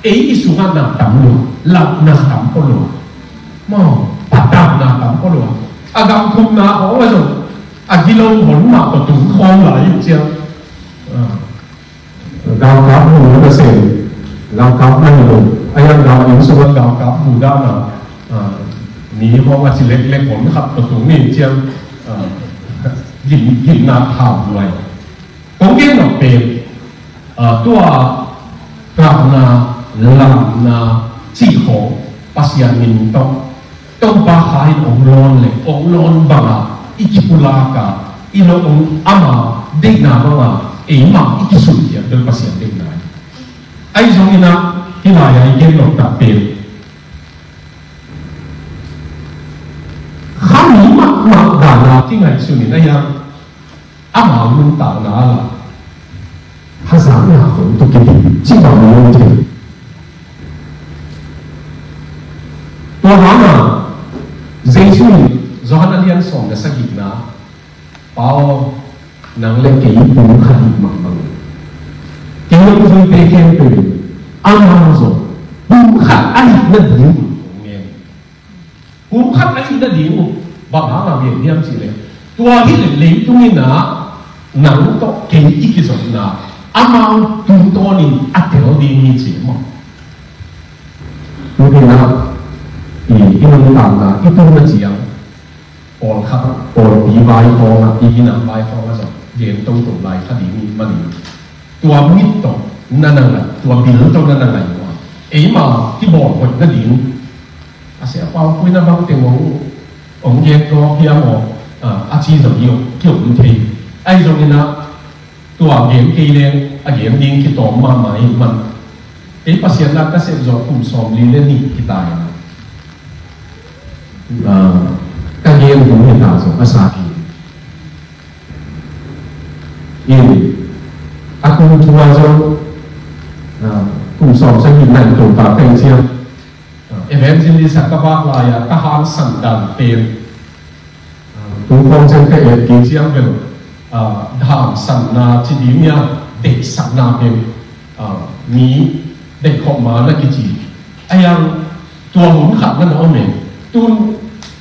Ei i sungah na tam lua, lau na tam pua lua. Maw, patapna tam pua lua. A gam thumna khawng a zong a gilo hon mah tawh tung khawm lai uh ciang. Ah. Galkap mu na sem, galkap na hi lo. A yang gal inn sungah galkap mu dan a, ah, ni hong a ci leklek hon khat tawh tung ni ciang, ah, gim, gimna hau duai. Kong gen nop pen, ah, tua kahna, lamna, cih khawng Pasian min tawh Topa kha in ong lawn le, ong lawn banga i kipulak a, i lo ong ama deihna banga eimah i kisun khiat bel Pasian deihna hi. Ahi zongin ah, hih lai-ah i gen nop tak pen, kha mi mahmah dana kingaihsun in a hiang, amau nuntakna la hazatna khong tu kiti cih bang mi om thei. Tua hangah Jesu in Johan a lian sawm le sagihna, Pa aw, nang le kei i pu khat hi mah bangin, kei Tung zuite khempeuh in amau zong pumkhat a hih nading, pumkhat a hih nading uh bang hang a gen hiam cih leh, tua hileh leitung in ah nang tawh kei i kizopna amau tungtawnin a tel ding hi ci maw? Tua hi in ah i, i nuntakna i tun na ciang pawlkhat ah, pawlpi vai khawng ah, i ginam vai khawng ah zong gen toto lai kha ding hi manin, tua mit tawh na na ngai, tua bil tawh na na ngai uh a, eima kibawl hoih nading a, Sia Pau Pu in a bang teng hong, hong gen gawp hiam aw, a, a ci zong hi, ki-om thei. Ahi zongin ah tua gen kei leng a gen ding kitawm mahmah ahih man, kei Pasian na ka sep zawh kum sawmli le nih hi ta in ah, ka gen hun hi ta zong a sa hi. In, a kum thu ah zong, ah, kum sawm sagih nai Topa ka hih ciang, ah, evangelist ah ka vak lai-a ka hangsan dan pen, ah, tu khawng ciang ka et kik ciang bel, ah, hangsanna ci ding hia, deihsakna pen, ah, mi deihkhop ma na kici. A yang tua hun khat na na om e. Tun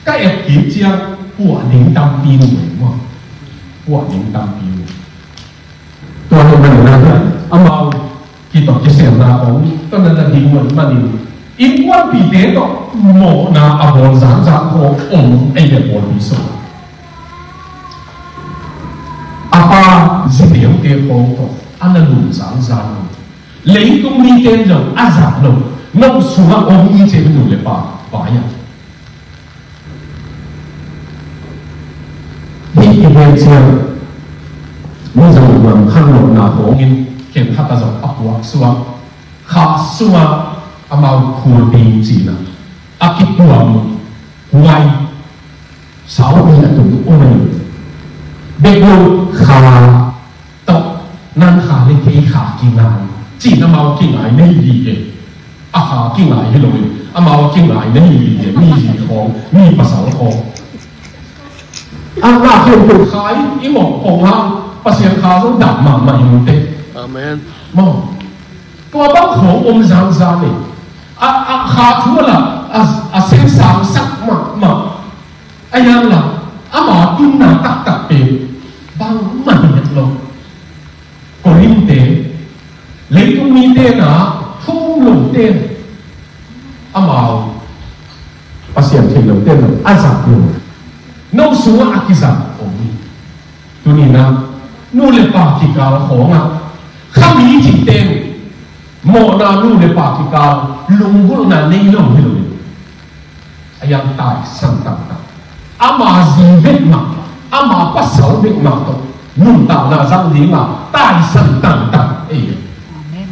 ka et kik ciang puah ding tampi mu e maw. Puah ding tampi mu. Tua hi manin ah amau kitawh kiselna om tawh na na ding uh ahih manin, innkuanpihte tawh mawhna a bawl zangzang khawng om ei ve pawlpi sung. A pa zi neute khawng tawh a na lum zangzang om. Leitung mite in zong a zat lo, no sungah om hi ci e, nu le pa vai-ah. Hih i gen ciang, Mizo gam khanlawhna khawngin khenkhat ah zong a puaksuak, kha sungah amau khul ding cihna a kituam ngai, saupi a tung om ahi. Bek lo kha tawh, nang kha le kei kha kingai, ci-in amau kingai na hi hi ve. A kha kingai hi lo in, amau kingai na hi hi ve, mi zi khawng, mi pasal khawng. A, na khempeuh kha i, i mawh khawng hang, Pasian kha zong dah mahmah hi lo te. Amen. Maw. Tua bang khawng om zangzang e. A, a kha thu a la, a, a sensang sak mahmah. A yang la, ama tunna taktak pen bangmah hi het lo. Korin te, leitung mite na thum lo te, amau Pasian thei lo te lo, a zat lo. No sungah a kizat om hi. Tuni-in ah, nu le pa kikal khawngah, kha mi cihte in, mawhna nu le pa kikal, lunggulhna nei lo hi lo hi. A yang taisan taktak. Ama zi bek mah, ama pasal bek mah tawh, nuntakna zang ding a, taisan taktak. Ei. Amen.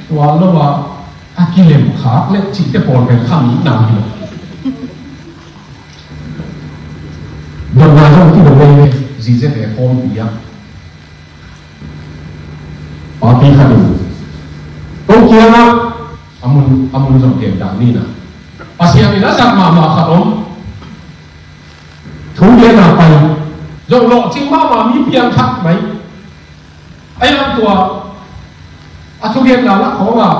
Tua lo a, a kilem khak le cihte pawl pen kha mi na hi lo. Dotna zong kidong veve, ziziate khawmpi ah. Papi khat in, ko kiangah, a mun, a mun zong gen dan ni na. Pasian in a zat mahmah khat om. Thu gen a pai. Zong lawhcing mahmah mi piangthak mai. A yang tua, a thugenna lak khawngah,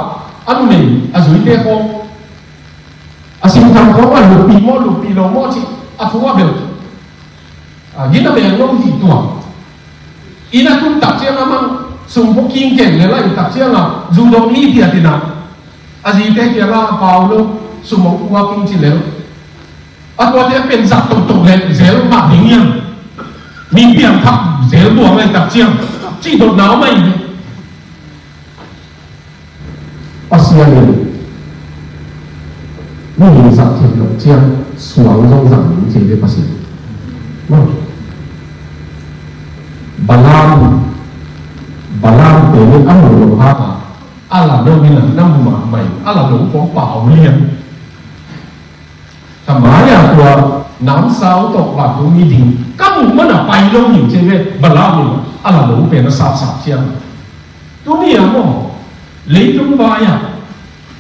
a numei, a zuite khawng, a simthang khawngah, luppi maw, luppi lo maw cih, a thu a bel. A, gina bel lo hi tua. Inn a tun tak ciang a mang, sum booking ken le lai tak ciang a, zu dong hi phiat in a. A zite kiangah pau lo, sum hong puak ing ci lel. A tuate a pen zat toktok le zel mah ding hiam? Mi piangthak zel buang lai tak ciang, cih dotna om ahi ve. Pasian in mihing zat theih loh ciang suang zong zang ding ci ve Pasian. Balaam, Balaam te in a mu lo hang a, a la lo in a, na mu mahmah in, a la lo khawng pau lian. Ka mai-ah tua namsau tawh vantung mi ding ka muh man a pai lo hi ci ve, Balaam in a la lo pen a sapsap ciang. Tuni-ah maw, leitung vai-ah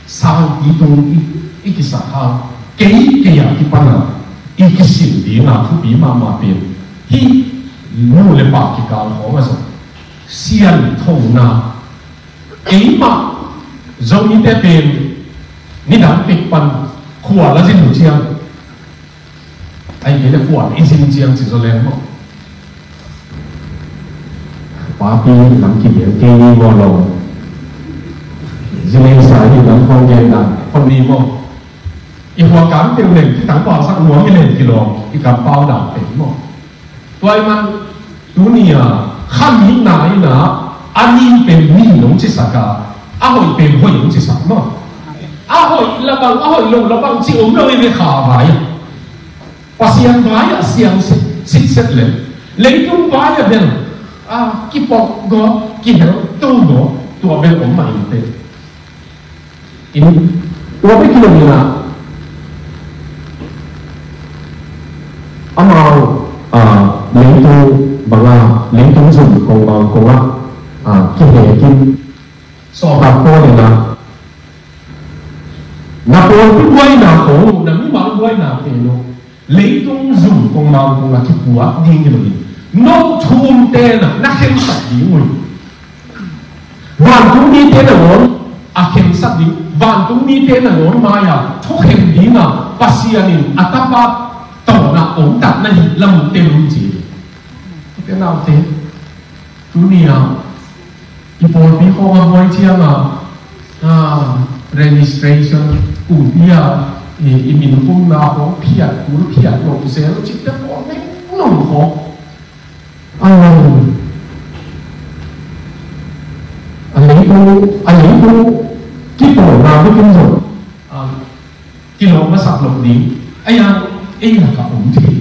sangpi tung i, i kisak hang, kei kei-ah kipan a i kisin ding a thupi mahmah pen hih nu le pa kikal khawng ah zong sianthona Keimah Zomite pen nidang pek pan khua la zin uh ciang, ai kei le khua i zin ciang ci zaw leng maw. Papi lam kigen kei ni maw lo. Zin ei sa hi lam khawng gen dan khon ni maw. I khua kam teu leng kitang pau sak nuam i leng kilawm i kam pau dan pek maw. Tua ahih man tuni a kha mi na in a, a ni pen ni nong cisak a, a hoih pen hoih nong cisak maw. A hoih la bang, a hoih lo la bang ci om lo i ve kha vai a. Pasian vai a siang sitset leh leitung vai a bel a kipawk gawp, kihel to gawp, tua bel om mah in teh. In tua bek hi lo in a, amau a leitung bang a, leitung zum kongmang kong a, a kihekin sawhtak pawl in a, na pawlpi buaina khong lo, na mimal buaina khong lo, leitung zum kongmang kong a kipuak ding hi lo in, no thu umte na na khensat ding uh hi. Vantung mite nangawn a khensat ding, vantung mite nangawn mai-a thukhen dinga Pasian in a Tapa tawh na omtat na hih lam uh tel un ci. Ute naute, tuni-a i pawlpi khawng a buai cianga, a, registration kumpi-a i, i minkhumna khawng phiat kul phiat lo zel cihte pawl neng lo khawng. A, a leitung, a leitung kipawlna bikin zong, a, kilawm masak lo ding. Ahi a, ei lakah om thei.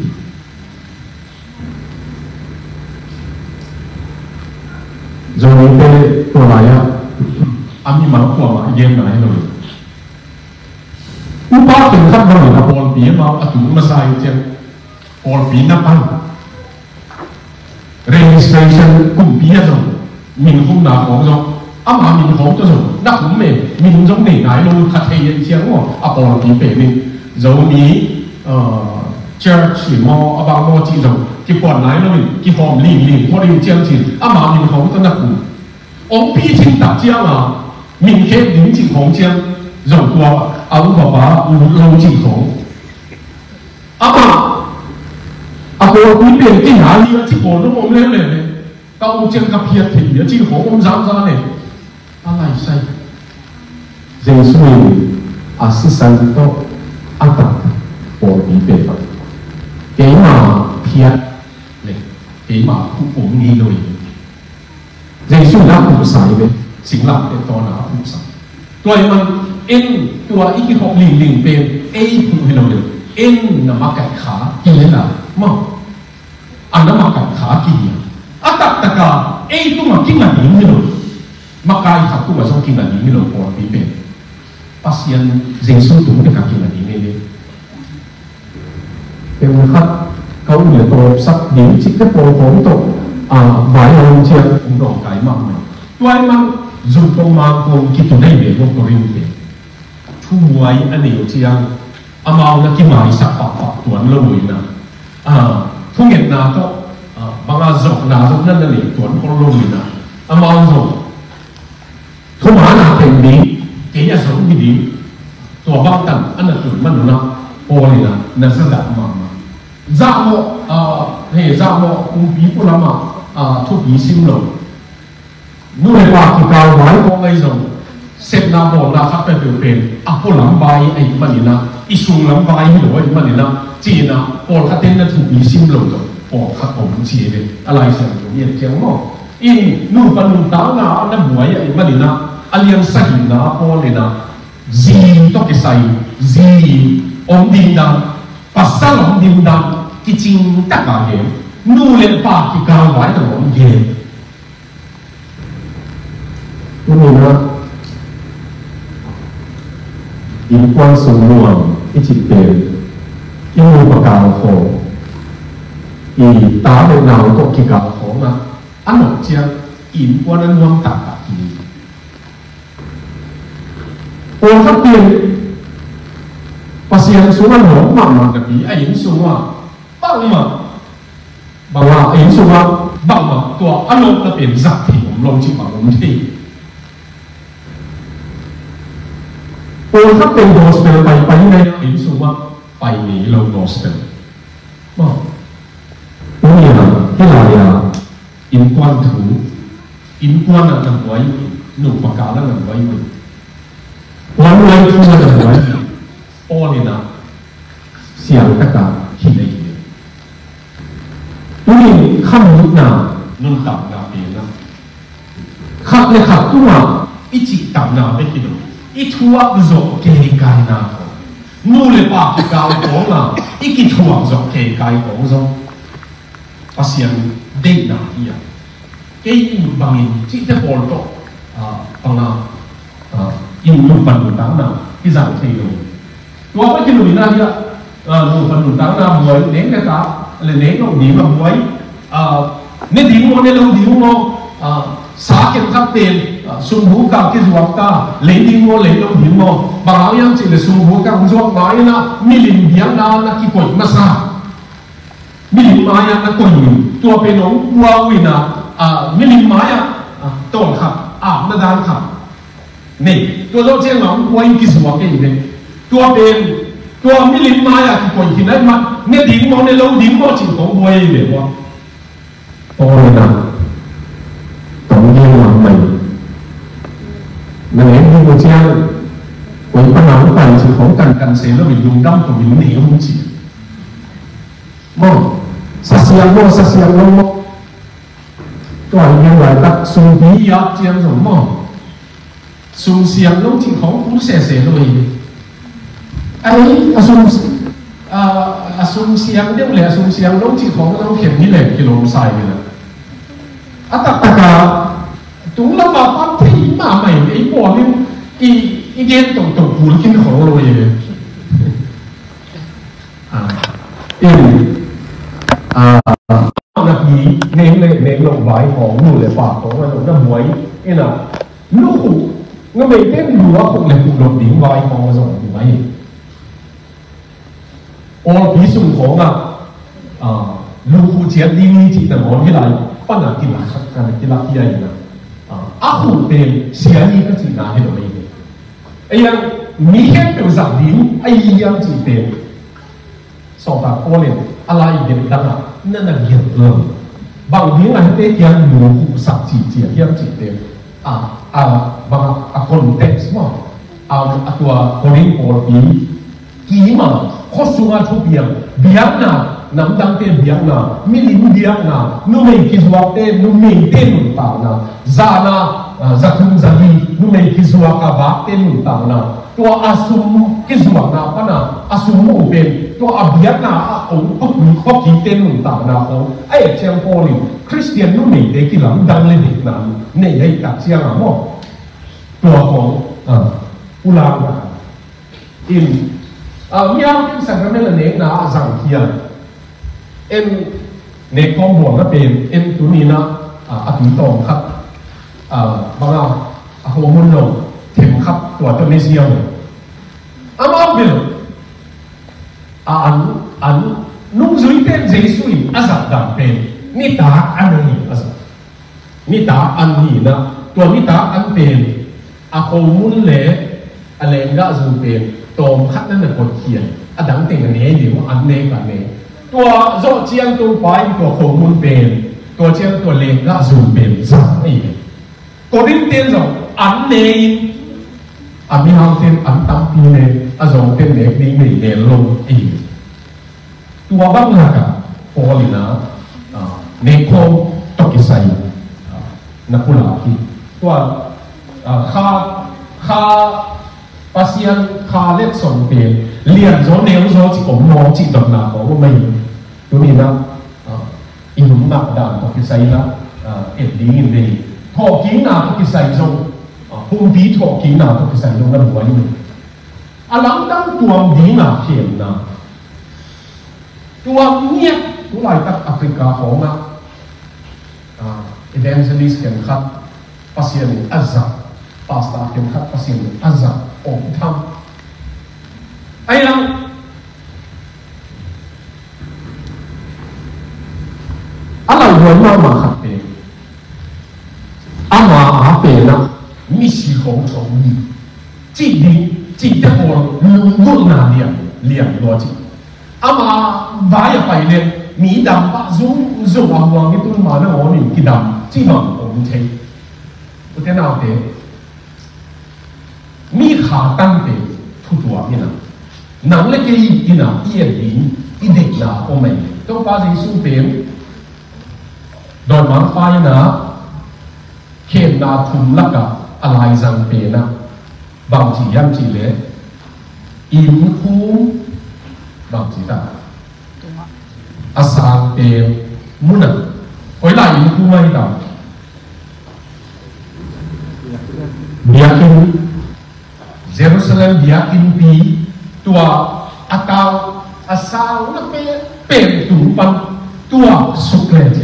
Zong te tua lai-ah a mimal kuamah i genna hi lo. Upa khenkhat bangin a pawlpi amau a tung masa hi ciang pawlpi na pan. Registration kumpi a zong, min khumna khawng zong, ama min khawng tawh zong na khum e, min zong nei nai lo kha thei a i ciang maw, a pawlpi pen in. Zomi, uh, church hi maw, a bang maw cih zong kipuan nai lo in, kikhawm lingling phot in ciang cin, ama min khawng tawh na khum. Hong picing tak cianga min khek ding cih khawng ciang zong tua a upa pa lut lo cih khawng. Amah a pawlpi pen kei hang hi a ci pawl zong om leuleu le, ka om ciang ka phiat thei hi a ci khawng om zamzam le. A laisai Jesu in a sisan tawh a tak pawlpi pen bang keima phiat le keima khuh om ngei lo hi. Jesu in a khuhsa hi ve, singlamteh tawn a khuhsa. Tua ahih man en tua i kikhop lingling pen ei khuh hi lo le, en na makaih kha kihel a maw. A na makaih kha kihel a, a taktaka ei tungah kinga ding hi lo. Makai khat tungah zong kinga ding hi lo pawlpi pen. Pasian Jesu tung bek a kinga ding hi ve. Peuh khat ka um le tawpsak ding cihte pawlkhawm tawh, a, vai a hong ciat hong dawngkai mahmah. Tua ahih man zum kong mang kong kitu dai ve lo Korin te. Thu buai a nei uh ciang amau na kimaisak pakpak tuan lo uh in a, a, thungetna tawh, a, banga zawhna zong na na nei tuan khol lo uh in a, amau zong thuman a pen ding, kei a zong hi ding. Tua bangtan a na tun man un a, Paul in a na zadah mahmah. Zahmawh, a, he, zahmawh kumpi pulamah, a, thupi sim lo. Nu le pa kikal vai kong ahi zong, sepna bawlna khat peuhpeuh pen a pualam vai ahih manin a, i sunglam vai hi lo ahih manin a, ci-in a, pawlkhat in na thupi sim lo zong pawlkhat om ci hi ve. A Lai Siangtho i et ciang maw. In nupa nuntakna ah na buai ahih manin ah, a lian sagihna ah Paul in ah, zi tawh kisai, zi om ding dan, pasal om ding dan kicing tak a hen, nu le pa kikal vai tawh om gen. Tuni in ah innkuan sung nuam i cih pen i nupa kal khawng, i ta le nau tawh kikal khawng ah a nawh ciang innkuan a nuam taktak hi. Pawlkhat pen Pasian sung a lawm mahmah napi a inn sung ah bangmah, bangmah a inn sung ah bangmah tua a lawmna pen zat thei om lo cih bang om thei. Pawlkhat pen gospel paipai ngei a, inn sungah pai ngei lo gospel. Maw, tuni a, hih lai-a innkuan thu, innkuan ah na buai uh hi, nupa kal ah na buai uh hi, puanhuai thu ah na buai uh hi. Paul in a siangtaka hi lei hi. Tuni khamutna, nuntakna pen a, khat le khat tungah i cihtakna bek hi lo, i thuak zawh keikaina khawng, nu le pa kikal khawngah i kithuak zawh keikai khawng zong Pasian deihna hi a. Kei i mut bangin cihte pawl tawh, ah, panga, ah, i nupa nuntakna kizang thei lo. Tua bek hi lo in a, hi a, ah, nupa nuntakna buai, neng le ta, le neng lo ding a buai, ah, ne ding maw, ne lo ding maw, ah, sa khenkhat pen, ah, sumbu kal kizuak ta, lei ding maw, lei lo ding maw, bang hang hiam cih le sumbu kal zuak ma in a milim biakna na kikoih masa. Milim mai-ah na koih in, tua pen hong pua uh in a, a, milim mai-ah, a, tawn khat, a, na dan khat nei. Tua zawh ciangin hong pua in kizuak kei in. Tua pen, tua milim mai-ah kikoih hi nai mah, ne ding maw, ne lo ding maw, cih khawng buai ve maw. Aw, na, tong ding maw mai. Na ngen ding maw ciang, koi pa nang pan cih khawng kankan se lo in lungdam ko min nei hong ci. Maw, sa siang maw, sa siang lo maw. Tua hi laitak sumpi ap ciang zong maw. Sum siang lo cih khawng kul sese lo hi. Ai, a sum, a, a sum siang deuh le a sum siang lo cih khawng lo khen ni leng kilawm sa hi la. A taktaka tung lama pan thei mahmah in ei pawl in i, i gen toto kul khin khawng lo hi. Ah, in, ah, na pi, neng le, neng lo vai khawng, nu le pa khawng, na lo na buai, in a, lukhu, numei ten lu a khuk le khuk lo ding vai khawng a zong buai. Awlpi sung khawng a, ah, lukhu ciat ding hi cih na ngawn hi lai, pan a kilak, kilak hi a in a, ah, a khuk pen sia hi ka cihna hi lo mai hi. Ei, a mi khempeuh zak ding a hi hiam cih pen. Sawltak Paul in a lai gen dangah na na gelh lo. Bang dingah hihte kiang lukhuhsak cihcia hiam cihte, a, a, bang a context maw, a, a tua Korin pawlpi kima khuasungah thupiang, biakna, namdangte biakna, milim biakna, numei kizuakte, numeite nuntakna, zana, a, zathum zali numei kizuak a vakte nuntakna, tua a sum kizuakna pana a sum uh pen tua a biakna a ong khawkikte nuntakna khawng a et ciang Paul in Khristian numeite kilamdang le deihna nei ahih tak ciangin maw, tua khawng, ah, pulakna in, ah, mi hauhte in sakramen a nekna a zang hiam? En, nek khawm buang na pen, en tuni in a, a, a tui tawm khat, a, bang a, a homun lo them khat tua tawh ne ziau. Amau bel a an, an nungzuite in Jesu in a zat dan pen nitak an hi a zat. Nitak an hi in a, tua nitak an pen a khomun le a lenggahzu pen tawm khat na na koihkhia, a dang teng a ne ding, an ne ka ne. Tua zawh ciang Topa in tua khomun pen, tua ciang tua lenggahzu pen zang ahi ve. Korin ten zong an ne in, a mihaute in an tampi ne, a zawngte in nek ding nei ne lo ahi ve. Tua bang lakah Paul in a, ah, nekkhawm tawh kisai, ah, na pulak hi. Tua, ah, kha, kha Pasian kha letsong pen lianzaw neuzaw cih om maw cih dotna khawng om ahi. Tuni in a, ah, i nuntak dan tawh kisai in a, ah, et dingin nei. Thawhkikna tawh kisai zong, ah, pumpi thawhkikna tawh kisai zong na buai in. A lamdang tuam ding a khemna. Tua ngiat, tu laitak Africa khawngah, ah, evangelist khenkhat Pasian in a zat, pastor khenkhat Pasian in a zat, om tham. Ahi lang, a lauhuai mahmah khat pen, ama a pen ah misi khawng thawh ni cih ding, Cihte pawl lunggulhna lian, lian lua ci. Ama vai a pai leh mi dam pah zungzung a huang i tun ma nangawn in kidam ci bang om thei. Ute naute, mi kha tangte thutuak in a, nang le kei in a i et ding i deihna om ahi. Topa Jesu pen dawimangpa in a khenna thum lakah a laizang pen ah bang ci hiam cih leh, innkhum bang ci ta, a sang pen mun ah, koi lai innkhum ahi ta? Biakinn, Jerusalem biakinnpi, tua a tau a sang na pen, pen tung pan tuak suk le ci.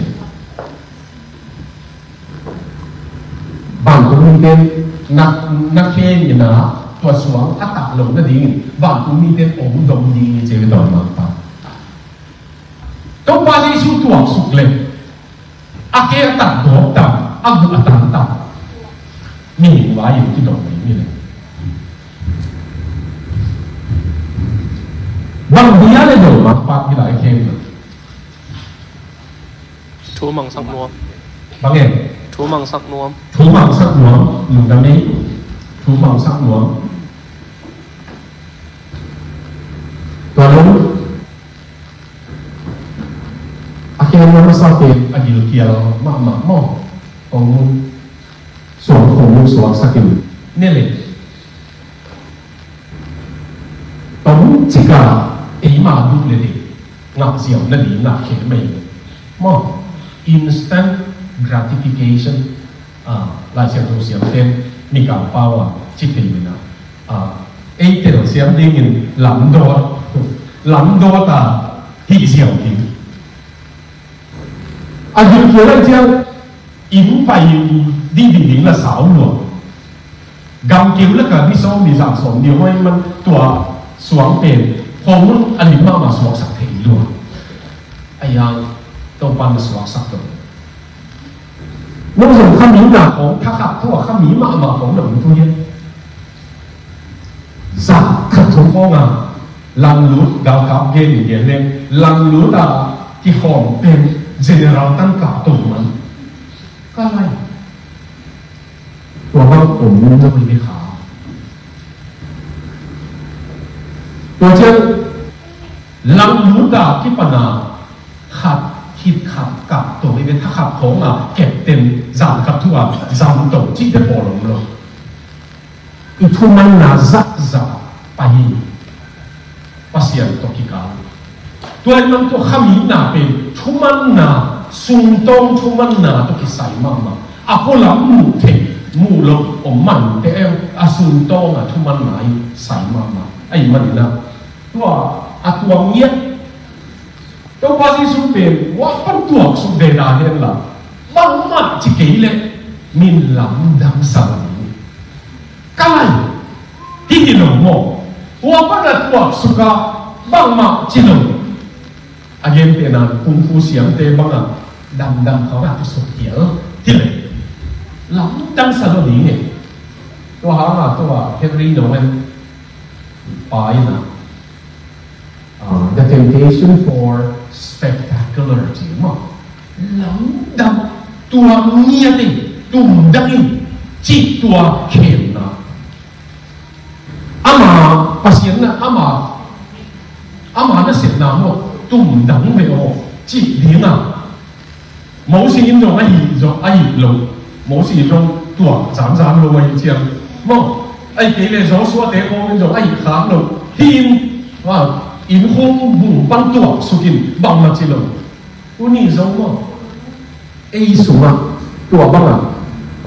Vantung mite na, na khe in a, tua suang a tak lo nadingin vantung mite ong dom ding hi ci ve dawimangpa. Topa Jesu tuak suk le a khe a tak dawk tak, a guh a tang tak, mihing vai in kidom ding hi le. Bang dia le dawimangpa hi lai khe in a. Thu mangsak nuam. Bang e? Thu mangsak nuam. Thu mangsak nuam. Lungdam ei. Thu mangsak nuam. Tua lo. A khe na masa pen a gilkial mahmah maw. Kong mun. Suang kong mun suaksak in. Ne le. Tom cika eima duk le ding ngah ziau nading ngah khe mei. Maw, instant gratification. Ah, Lai Siangtho siamten Mikang pau a ci thei in a, ah, ei tel siam dingin lamdawt, lamdawt a hih ziau ding. A gilkial a ciang inn pai ding ding ding la sau lua. Gam keu laka ni sawm ni za sawm ni hoi man tua suang pen khomun a lim mahmah suaksak thei lua. A yang Topan na suaksak lo. Nong zong kha mi na khong thakhat thu a kha mi mahmah khong na um thu hian. Za khat thu khong a langlut galkap gen in gen leng langlut a kihawm pen general tangka tong man. Ka lai. Tua bang om lo i kha. Tua ciang langlut a kipana khat khit khat kap tong i ve thakhat khong a kepten zan khat thu a zan tong cihte pawl om lo. I thumanna zahzah pai hi. Pasian tawh kikal. Tua in tua khamina pen thumanna, sumtawng thumanna tawh kisai mahmah. A pualam muh theih, muh loh om mante a sumtawng a thumanna i sai mahmah. Ahih manin a tua a tuam ngiat Topa Jesu pen hua pan tuaksuk ve dan hen la, bangmah ci kei leh min lamdang sa lo ding. Ka lai, hih hi lo maw? Hua pan a tuaksuk a bangmah ci lo. A gentehna kung fu siamte bang a damdam khawng a tusuk hial hi leh lamdang sa lo ding e. Tua hang a tua Henri Nouwen pa in a Ah, the temptation for spectacularity, maw? Lamdang, tua ngiat in, tumdang in, cih tua khenna. Ama, Pasian na, ama, ama nasepna maw, tumdang ve aw, cih ding a. Mosi in zong a hih zong a hih lo. Mosi in zong tuak zanzan lo a hih ciang. Maw, ahih kei leh Joshua te khawng in zong a hih khak lo. Hih in, ah, innkhum bung pan tuaksuk in bangmah ci lo. Tuni zong maw, ei sungah tua bangah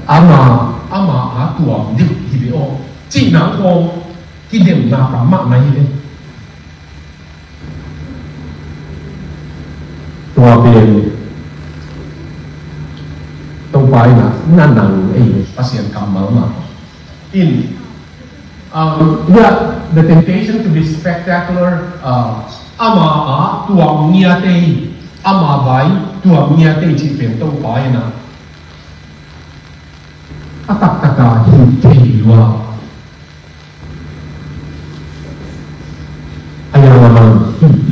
ama, ama a tuam deuh hi ve aw. Cihna khawng kidemna tam mahmah hi ve. Tua pen Topa in a na nang ei Pasian kammal mah in, um, yeah, the temptation to be spectacular, uh, ama a tuam ngiat ei, ama vai tuam ngiat ei cih pen Topa in a a taktak a hih thei lua.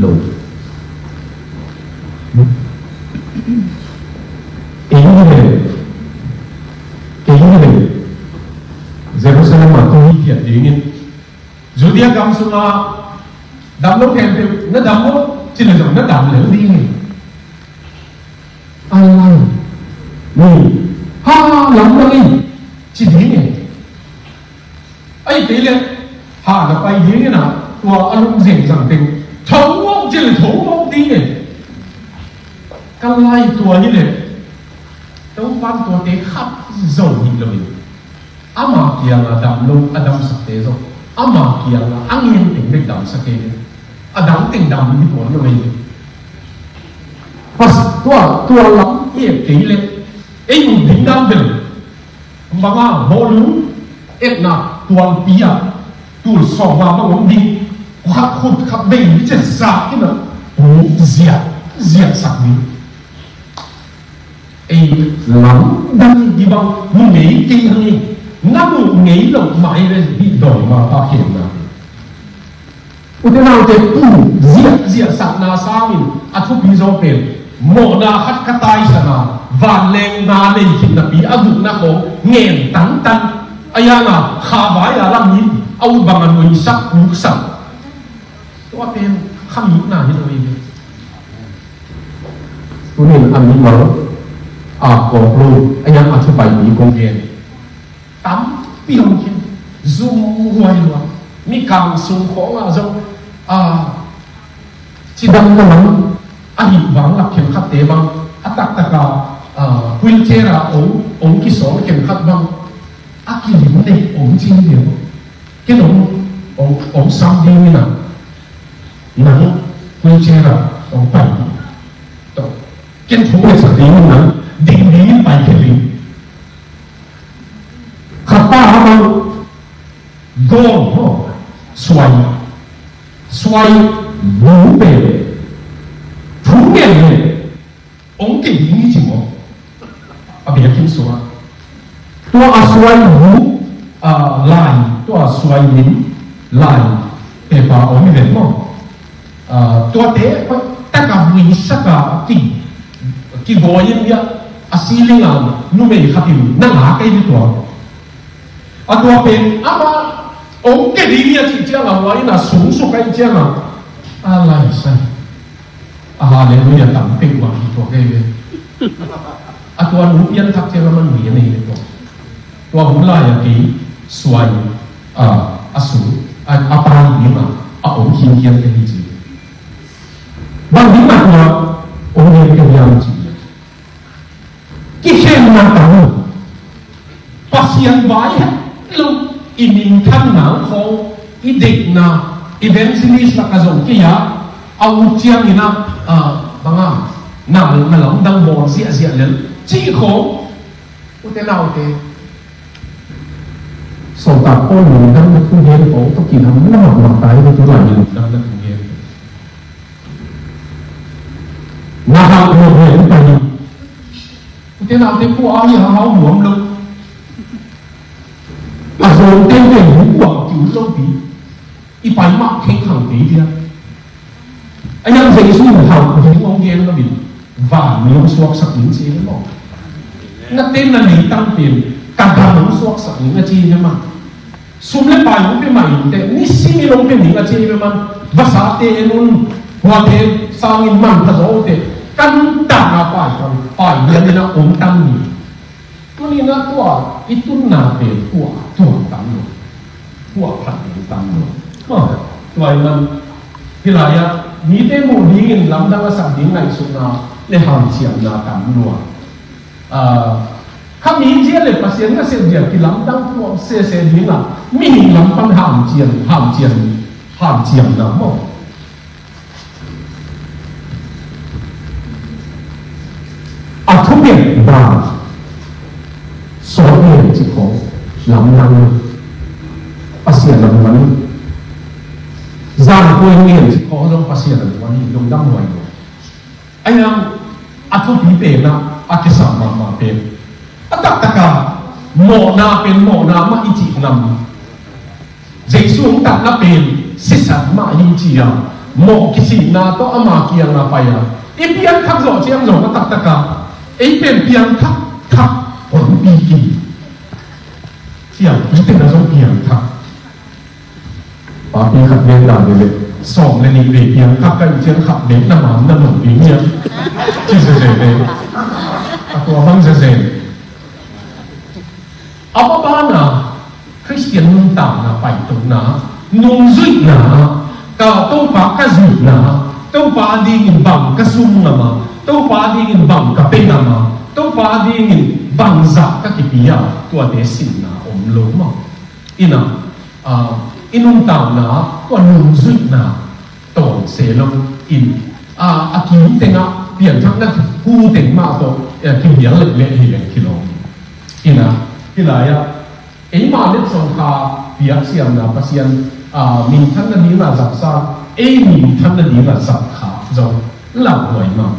lo. Kei hi le, kei hi le, Jerusalem ah tua hi phiat dingin, Judea gam sungah dam lo khempeuh na dam lo, ci le zong na dam lel ding hi. A lai mi ha lam na lei ci ding hi. Ahih kei leh ha na pai ding in ah, tua a lungzeng zang teng tho mawk ci le tho mawk ding hi. Ka lai tua hi leh Topa'n tuate khat zo hi lo in, ama kiangah dam lo a damsakte zong ama kiangah a ngen teng bek damsak hi. A dang teng dam hi tuan lo hi. Pas tua, tua lam et kei leh ei ut ding dan bel banga bawlung etna tualpi ah tul sawm bang om ding, khat khut khat bei hi cen sa in ah, ziah ziah sak ding. Ei lamdang hi bang mu ngei kei hang hi. Na mu ngei lo mah hi ve, hih dawima pa khenna hi. Ute naute, tu ziahziah sakna sangin a thupi zaw pen mawhna khat ka taisan a, vanleng na nei khit napi a gukna khawng ngen tangtang. A yang a kha vai a lam in a ut bang a nuisak puksak. Tua pen kha mitna hi lo hi ve. Tunin a mimal a kawk lo, a yang a thupai mi kong gen tampi hong khin, zum huai lua. Mikang sung khawngah zong, a, cidamna lam a hih vanglak khenkhatte bang, a taktak a, a, wheelchair a ong, ong kisawl khenkhat bang, a kilim dek ong cin dek. Ken ong, ong, ong sam ding in ah, nang wheelchair ah ong pai ding. Ken thong le sa ding in, nang ding ding in pai khe ding. Khat pa a bang gawl maw, suai, suai bu pen thu ngen le ong kei ding hi ci maw. A biakinn sungah tua a suai bu, a, lai, tua a suai lim lai pepa om hi ven maw. A, tuate hoih taka vuisak a ki, kigawi in bia a ceiling a numei khat in na la kei hi tua. A tua pen ama ong kei ding hi a cih ciangah, hua in a sung suk ahih ciangah, a lai sai. A halleluiah tam peuhmah hi tua kei ve. A tua nu pianthak ciangah man mi a nei ve tua. Tua hun lai-ah kei suai, a, a sung, a, a pai dingah a om khinkhian kei hi ci. Bang dingah tua om hian kei hiam ci. Kikhenna tam lo. Pasian vai het lo. I minthanna khawng, i deihna, evangelist lakah zong kei a, a ut ciangin a, a, banga, na, na lamdang bawl ziahziah lel cih khawng. Ute naute, Sawltak Paul lungdamna thugen khawng tawh kidam mahmah ta hi, tulai lungdamna thugen. Na hauh lo hen pai. Ute naute, kua a hi a hau nuam lo. A zong tengteng bu kuang kiu lo pi. I pai mah khengkhang kei dia. A yang Jesu in hauh ding hong gen lo in, van mi hong suaksak ding ci hi maw. Na ten na leitang pen ka gam hong suaksak ding a ci hi maw. Sum le pai hong pia mah inteh, nisimin hong pia ding a ci hi ve man. Vasate en un, huate sangin manpha zaw uh teh, kan tangah pai pan, pai lianin a om tang ni. Tuni-in a tua i tunna pen tua, tua tam lo. Tua phat ding tam lo. Maw, tua ahih man, hih lai-ah mite muh dingin lamdang a sak ding ngaihsutna le hanciamna tam lua. Ah, kha mi zia le Pasian nasep zia kilamdang tuak sese ding a, mihing lam pan hanciam, hanciam, hanciamna maw. A thupiak dan sawt ngen cih khawng lamdang lo. Pasian lam van hi. Zan kuai ngen cih khawng zong Pasian lam van hi, lungdam huai lo. A yang a thupi pen ah a kisam mahmah pen, a taktak a mawhna pen mawhna mah i cih ngam. Jesu hong tatna pen sisan mah hi ci a, Mawh kisitna tawh ama kiangah pai a, i piangthak zawh ciang zong a taktak a, ei pen piangthak thak honpi ki. Ciang i tena zong piangthak. Papi khat gen dan ni le, sawm le nih vei piangthak ka hih ciang khat bek na man na nong ding hiam? Ci zezen e. A tua bang zezen. A pa bana Khristian nuntakna paitona, nungzuihna, ka Topa ka zuihna, Topa dingin bang ka sum ngam a, Topa dingin bang ka pe ngam a, Topa dingin bang zah ka kipia, tuate sinna om lo maw? Ina, a, i nuntakna, tua nungzuihna, tawn se lo in, a, a kim tengah pianthakna thu teng mah tawh, eh, kibial leh leh hi leh kilawm. Ina, hilai-ah, eima letsong kha piaksiamna Pasian, a, minthanna dingah zaksa, ei minthanna dingah zak kha zong lauhuai mah.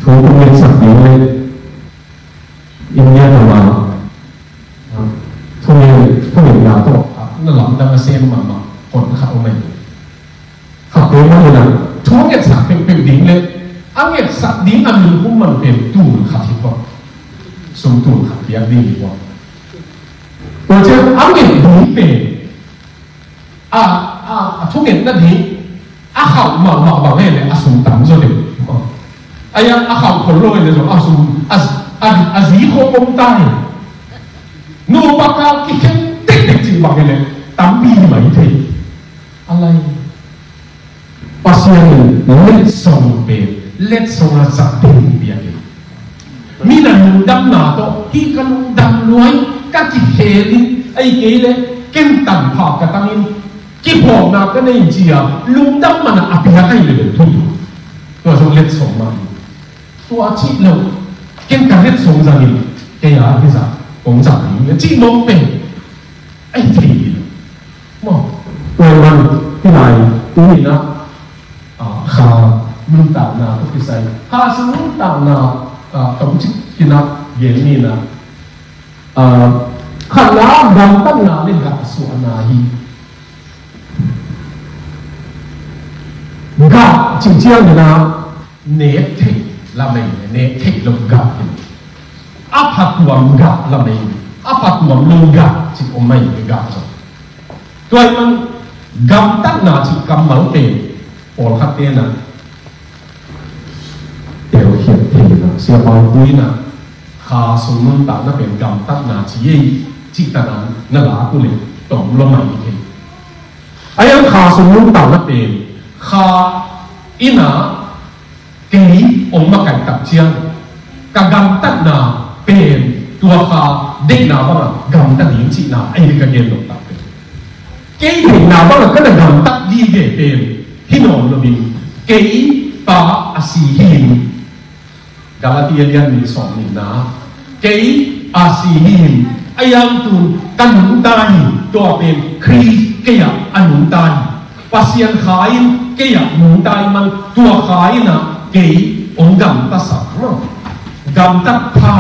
Thu kong ngetsak ding leh India tawh thungen, thungetna tawh na lamdang a sem mahmah kon khat om ahi. Khat te mah in a, thu a ngetsak peuhpeuh ding leh a ngetsak ding a min hum man pen tul khat hi pah. Sum tul khat piak ding hi pah. Tua ciang a nget ding pen a, a, a thungetna ding a khauh mahmah bang hi leh a sum tam zaw deuh. Ahi a, a khauh khol lo hi leh zong a sum a, a, a zi khawng om ta hi. Nupa ka kikhen tektek cih bang hi leh tampi hi mai thei. A lai Pasian in letsong pen letsong a zat ding piak hi. Mi na lungdamna tawh hih ka lungdam luai, ka kikhelin, ahih kei leh ken tanpha ka tangin kiphawkna ka nei ci-a lungdam man a piak ahih leh bel thei. Tua zong letsong mah hi. Tua cih lo, ken ka letsong zangin kei a kizat kong zat ding cih nong pen Ai thei hi lo. Maw? Tua man, hi lai, tu ni na, a, kha nuntakna tawh kisai. Kha sung nuntakna, a, tawm cik kina gen ni na. A, khatna, gamtatna le gahsuahna hi. Gah cih ciang ni na, nek theih lam ei, nek theih lo gah hi. A phatuam gah lam ei, a phatuam lo gah cih om ei, gah zong. Tua ahih man gamtatna cih kammal pen pawlkhat te na telkhiat thei na, Sia Pau Pui na kha sung nuntakna pen gamtatna ci ei, cih tanan na lak uh leh tom lo mai thei. Ahi hang kha sung nuntakna pen kha ina kei hong makaih tak ciang ka gamtatna pen tua kha deihna bangah gamta ding cihna ahi ka gen lo tak pen. Kei deihna bangah ka na gamtat gige pen hi nawn lo ding, kei pa a si hi. Galati a lian nih sawm nihna, kei a si hi, a yangtun ka nungta hi, tua pen Khrist kei ah a nungta hi. Pasian kha in kei ah nungta hi man tua kha in ah kei hong gamtasak lo. Gamtat pha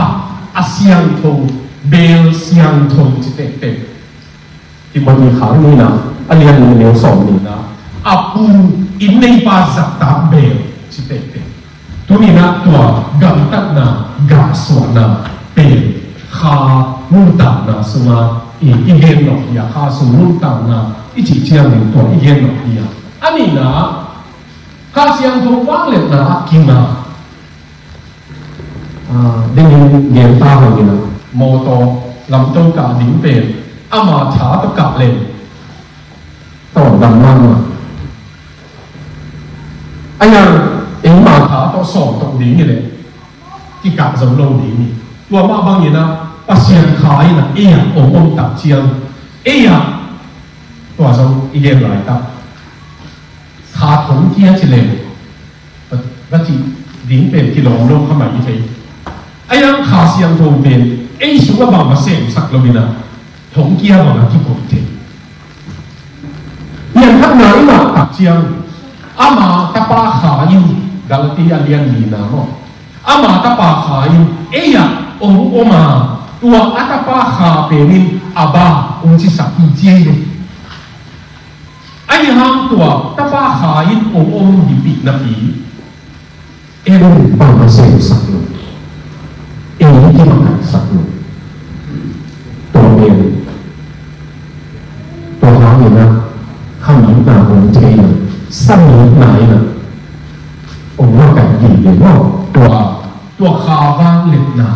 a siangtho, beel siangtho ci tektek. Timothy khang nihna, a lian nih neu sawm nihna, a pu inn neipa zahtak beel ci tektek. Tuni na tua gamtatna, gahsuahna pen kha nuntakna sunga i, i gen nawh hi a, kha sung nuntakna i cih ciangin tua i gen nawh hi a. A nihna, Kha Siangtho vangliatna a kinga. Ah, dingin gen ta hang in a, mawtaw lamto kah ding pen ama tha tawh kah leng tawh dam mahmah. A yang eima tha tawh sawm tawh ding hi leh kikah zo lo ding hi. Tua mah bangin a Pasian kha in a ei ah hong om tak ciang ei ah tua zong i gen laitak kha thong kia ci leng va, va cih ding pen kilawm lo kha mai i thei. A yang Kha Siangtho pen ei sungah bangmah semsak lo in a thong kia bangah kikoih thei. Pianthakna i ngah tak ciang ama tapa kha in, Galati a lian nihna maw, ama tapa kha in ei ah hong om a, tua a tapa kha pen in Abba hong cisak hi ci ei le. Ahi hang tua tapa Kha in ong om hi pi napi, en bang a semsak lo, en kimakaihsak lo. Tua pen tua hangin a khamina hong thei lo, samina in a ong makaih ding le maw. Tua tua Kha vangliatna.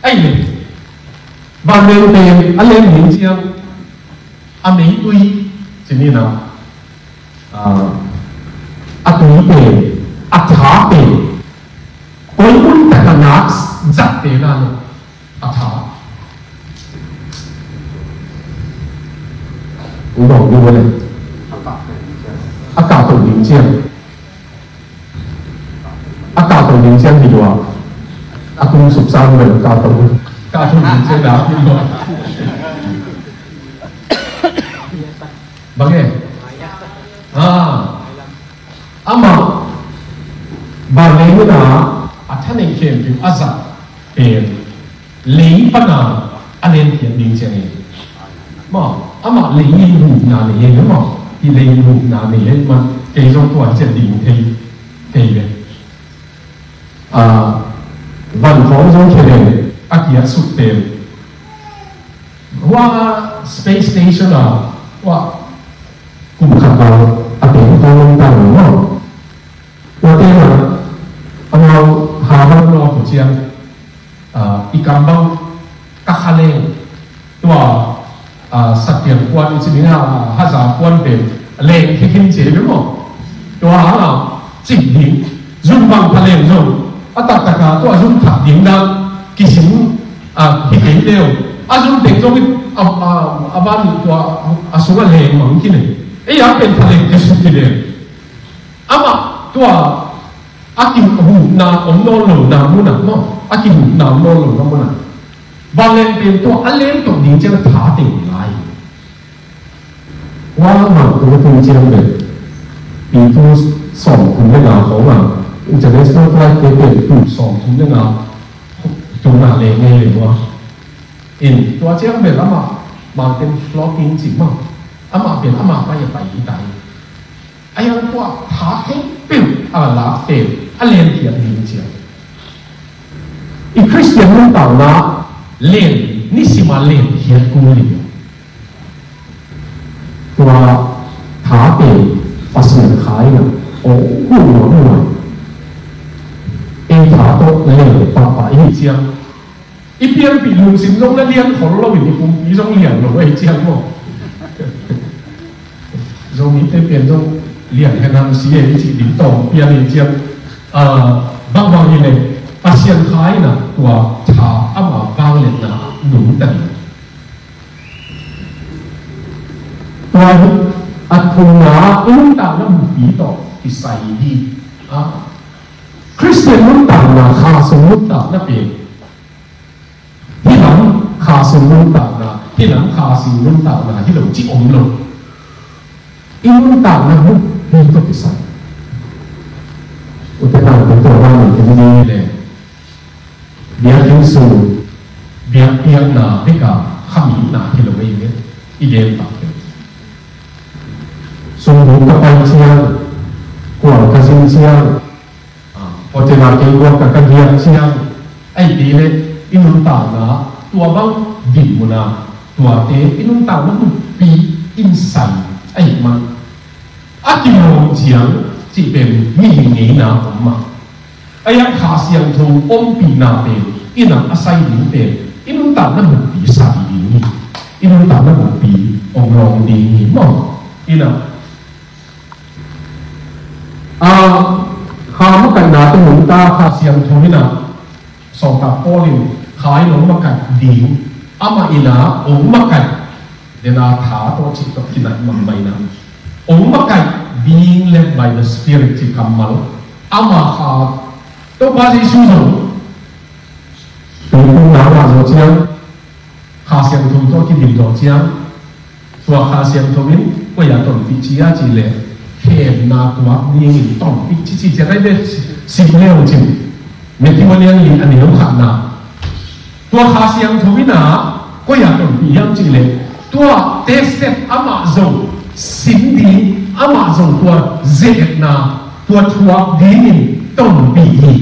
Ahi le vangliatna pen a leng ding ciang a meitui ci ni na, a tui pen, a tha pen koi mun taka nak zat pen a lo, a tha. Ung bawng ding le a kah to ding ciang, a kah to ding ciang hi lua. A tung suk sang le kah to, kah to ding ciang dah hi lua. Bang e? Ah, amah vangliatna a thaneih khempeuh a zat pen lei pana a lenkhiat ding ciang e. Maw, amah lei in hupna nei e maw. Hi lei in hupna nei e man kei zong tua hi ciang ding thei thei ve. Ah, van khawng zong khia leng a kiat suk pen. Hua space station a hua kum khat bang a teng khawng om ta lo maw. Tua teng a amau ha bang lo a ko ciang, ah, i kam bang ka kha leng tua, ah, sattiam kuan i ci ding a, haza kuan pen leng khikhin ci hi maw. Tua hang a cih ding, zum bang pha leng zong a taktak a tua zum thak ding dang kisim, ah, hi kei leu. A zum teng zong in a, a, a van tua a sung a leng mang khin e. Ei a pen pha leng kisim khin e. Amah tua a kihupna om nawn lo na mun ah maw, a kihupna om nawn lo na mun ah vanglian pen tua a leng tawh ding ciang a tha teng lai. Tua mah tua teng ciang pen Peter sawmthum le nga khawng ah international flight te pen tul sawmthum le nga tung ah leng ngei le tua. In tua ciang pen amah mountain flogging ci mah, amah pen amah pai a pai hi tai. A yang tua tha khempeuh a lak pen a lenkhiat ding ciang. I Khristian nuntakna len, nisim a lenkhiat kul ding. Tua tha pen Pasian Kha in a ong huh nuam nuam. Ei tha tawh len pahpah i hi ciang. I pianpih lungsim zong na lian khol lo in i pumpi zong lian lo ahi ciang maw. Zomite pian zong lian henam si e i cih ding tawm pian i ciang. Ah, bangbang hi le Pasian Kha in a tua tha ama vangliatna nungta ding. Tua hi a thumna i nuntakna buppi tawh kisai hi. Ah, Khristian nuntakna, Kha sung nuntakna pen hih lam Kha sung nuntakna, hih lam Kha sing nuntakna hi lo ci om lo. I nuntakna buppi tawh kisai. Ute naute, tua bang i ken ding hi le biakinn sung biakpiakna bek a khaminna hi lo ei ve. I gen tak hi. Sung buk ka pai ciang, kual ka zin ciang, ah, hotel ah kei guak ka ka giak ciang, ahih kei leh i nuntakna tua bang dinmun a tuate i nuntakna buppi in sai ahih man a kilawm ciang cih pen mihing ngeina om mah. Ahi hang Kha Siangtho ompihna pen i nang a sai ding pen i nuntakna buppi sai ding hi. I nuntakna buppi ong lawng ding hi maw. Ina, ah, Kha makaihna tawh nungta Kha Siangtho ina, sawltak Paul in Kha in ong makaih ding, amah ina ong makaih dena tha tawh cih tawh kinat mahmah ina, ong makaih, being led by the Spirit cih kammal, amah Kha, Topa Jesu zong tuiphumna ngah zawh ciang, Kha Siangtho tawh kidin zawh ciang, tua Kha Siangtho in koi ah tonpih ci a cih leh, khemna tuak dingin tonpih ci ci ciang, ai ve, sim leu cin. Matthew a lian li a neu khatna. Tua Kha Siangtho in a koi ah tonpih hiam cih leh, tua tested amah zong sin ding, amah zong tua ze-etna, tua thuak dingin tonpih hi.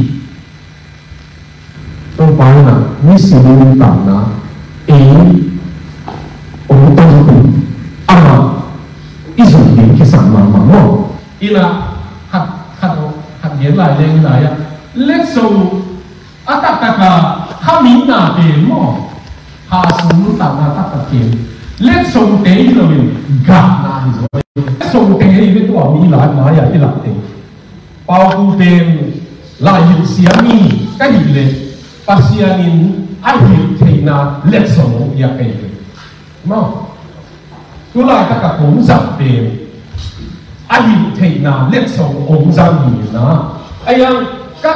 Topa in ah misi nuntakna ei hong tonpih, amah i zong ding kisam mahmah maw? Ina khat khat khat gen lai leng lai ah, letsong a taktak a khaminna pen maw, kha sung nuntakna taktak pen letsongte hi loin gahna hi zaw. Letsongte hi ve, tua mi lai mai-ah i lakte. Pau Pu pen lai hilh siam mi ka hih leh Pasian in a hilh theihna letsong hong piak ka hi ve. Maw, tu laitak a kong zat pen a hilh theihna letsong hong zang hi na. Ahi hang ka,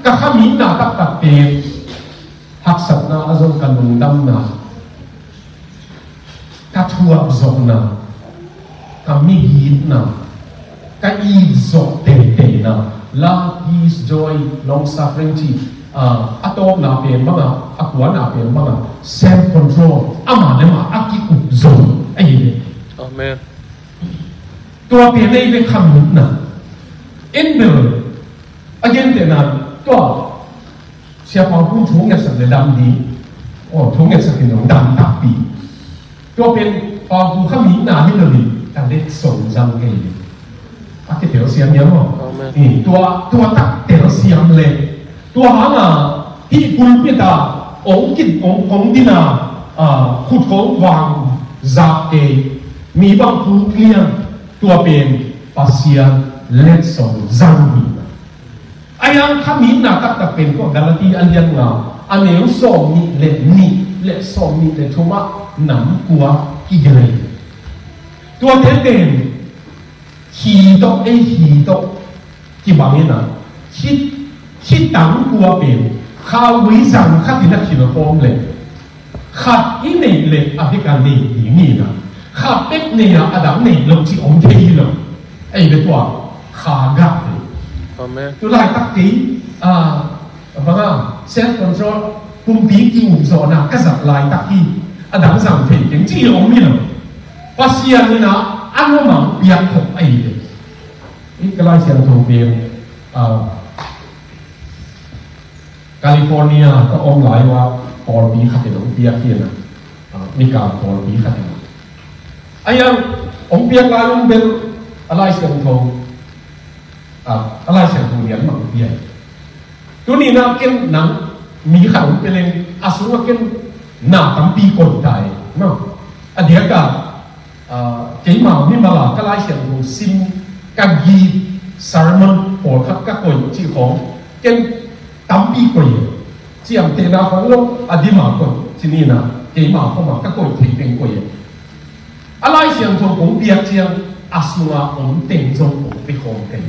ka khaminna taktak pen haksatna ah zong ka lungdamna, ka thuak zawhna, ka migitna, ka it zawh teiteina, love, peace, joy, long suffering ci, ah, a tawpna pen banga, a kuana pen banga, self control, amah le amah a ki-up zo ahi ve. Amen. Tua pen ei ve khaminna. En bel a gentehna tua Sia Pau Pu thu ngetsak le dam ding. Aw, thu ngetsak in dam takpi. Tua pen Pau Pu khaminna hi lo ding, ka letsong zang kei ding. A kitel siam hiam maw? Amen. Tua, tua tak tel siam le. Tua hanga hih pulpit ah ong kit ong kong dina, ah, khut kong vang zak kei, mi bang puk liang, tua pen Pasian letsong zang hi. Ahi hang khaminna taktak pen tua Galati a lian nga, a neu sawm nih le nih le sawm nih le thum ah nam kua kigelh hi. Tuate pen hi tawh, ei hi tawh kibang in ah, hi, hi tang kua pen khauvei zang khat in a khilkhawm le khat i neih leh a bek a nei ding hi na. Khat bek nei a, a dang nei lo cih om thei hi lo. Ei ve tua kha gah hi. Amen. Tu laitak kei, ah, bang a, self control, pumpi ki-up zawhna ka zat laitak hi, a dang zang thei keng cih om hi lo. Pasian in ah a nuam a piak khop ahi ve. I ka Lai Siangtho pen, ah, California ka om lai uh ah pawlpi khat in hong piak hi na, ah, Mikael pawlpi khat in. Ahi hang hong piak lai un bel a Lai Siangtho, ah, a Lai Siangtho lian mah hong piak. Tuni na ken nang mi khat hong pia leng a sungah ken na tampi koih ta e, no? A diak a, ah, keima mimal a ka Lai Siangtho sim, ka git, sermon pawlkhat ka koih cih khawng ken tampi koih e. Ciamtehna khawng lo a dim a koih ci ni na, keima khawng a ka koih thei teng koih e. A Lai Siangtho kong piak ciang a sunga om teng zong kong pia khawm kei.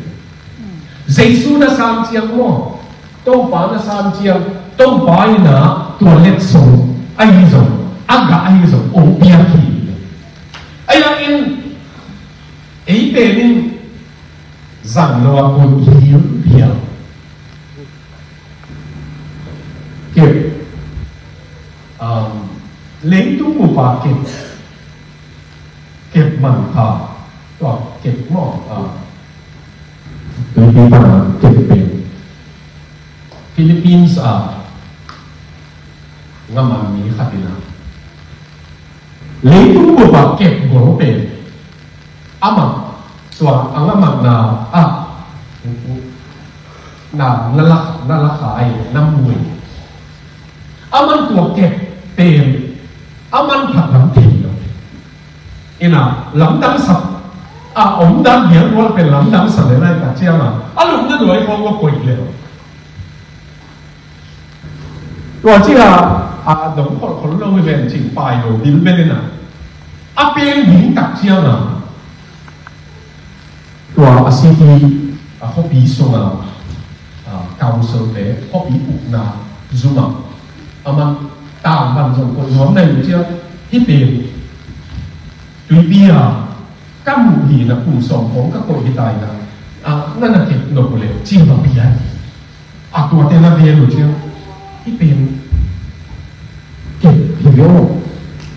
Jesu na san ciang maw, Topa na san ciang, Topa in ah tua letsong ahi zong, a gah ahi zong ong piak hi. Ahi hangin ei pen in zang lo a kun hilhial. Kep, um, leitung bup a kep, kep manpha, tua kep maw, ah, tuipi pan a kep pen Philippines a ngaman mi khat in ah, leitung bup a kep gol pen amah tua a ngamatna ah na, na lak, na lak a ai na mui. Aman tua kep pen aman phat lam thei lo. Ina lamdang sa a, omdan biakrual pen lamdang sa le lai tak ciang a, a lupna duai khawng va koih le. Tua ciang a, a dong kholhkhol lo hi ven cih pai lo bilbel ina, a peng ding tak ciang a, tua a city, a khuapi sung a, a council te, khuapi ukna zum a, aman tangban zong koih nuam nai uh ciang, hih pen tuipi a ka muh hi na, kum sawm khawng ka koih hi ta hi na, a, na na kep nop uh leh cih va pia hi. A tuate na vel uh ciang, hih pen kep hi ve aw.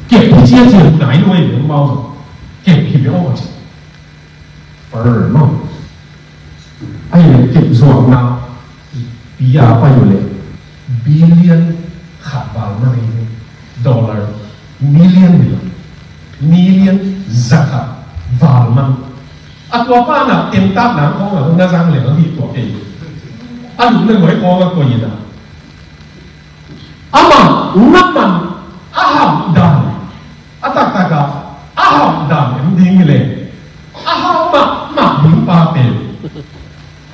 Kep hi cia cia nai lo ei ve mau zong. Kep hi ve aw ci. Pai maw. Ahi le kep zuakna pi a pai uh le billion khat val man ahi hi. Dollar million hi lo. Million za khat val man. A tua pa na temtak na khawng a na zang le a hi tua kei. A lupna nuai khawng a koi in a. Amah na man a hauh dan, a taktak a a hauh dan en ding hi le a hauh mahmah ding pa pen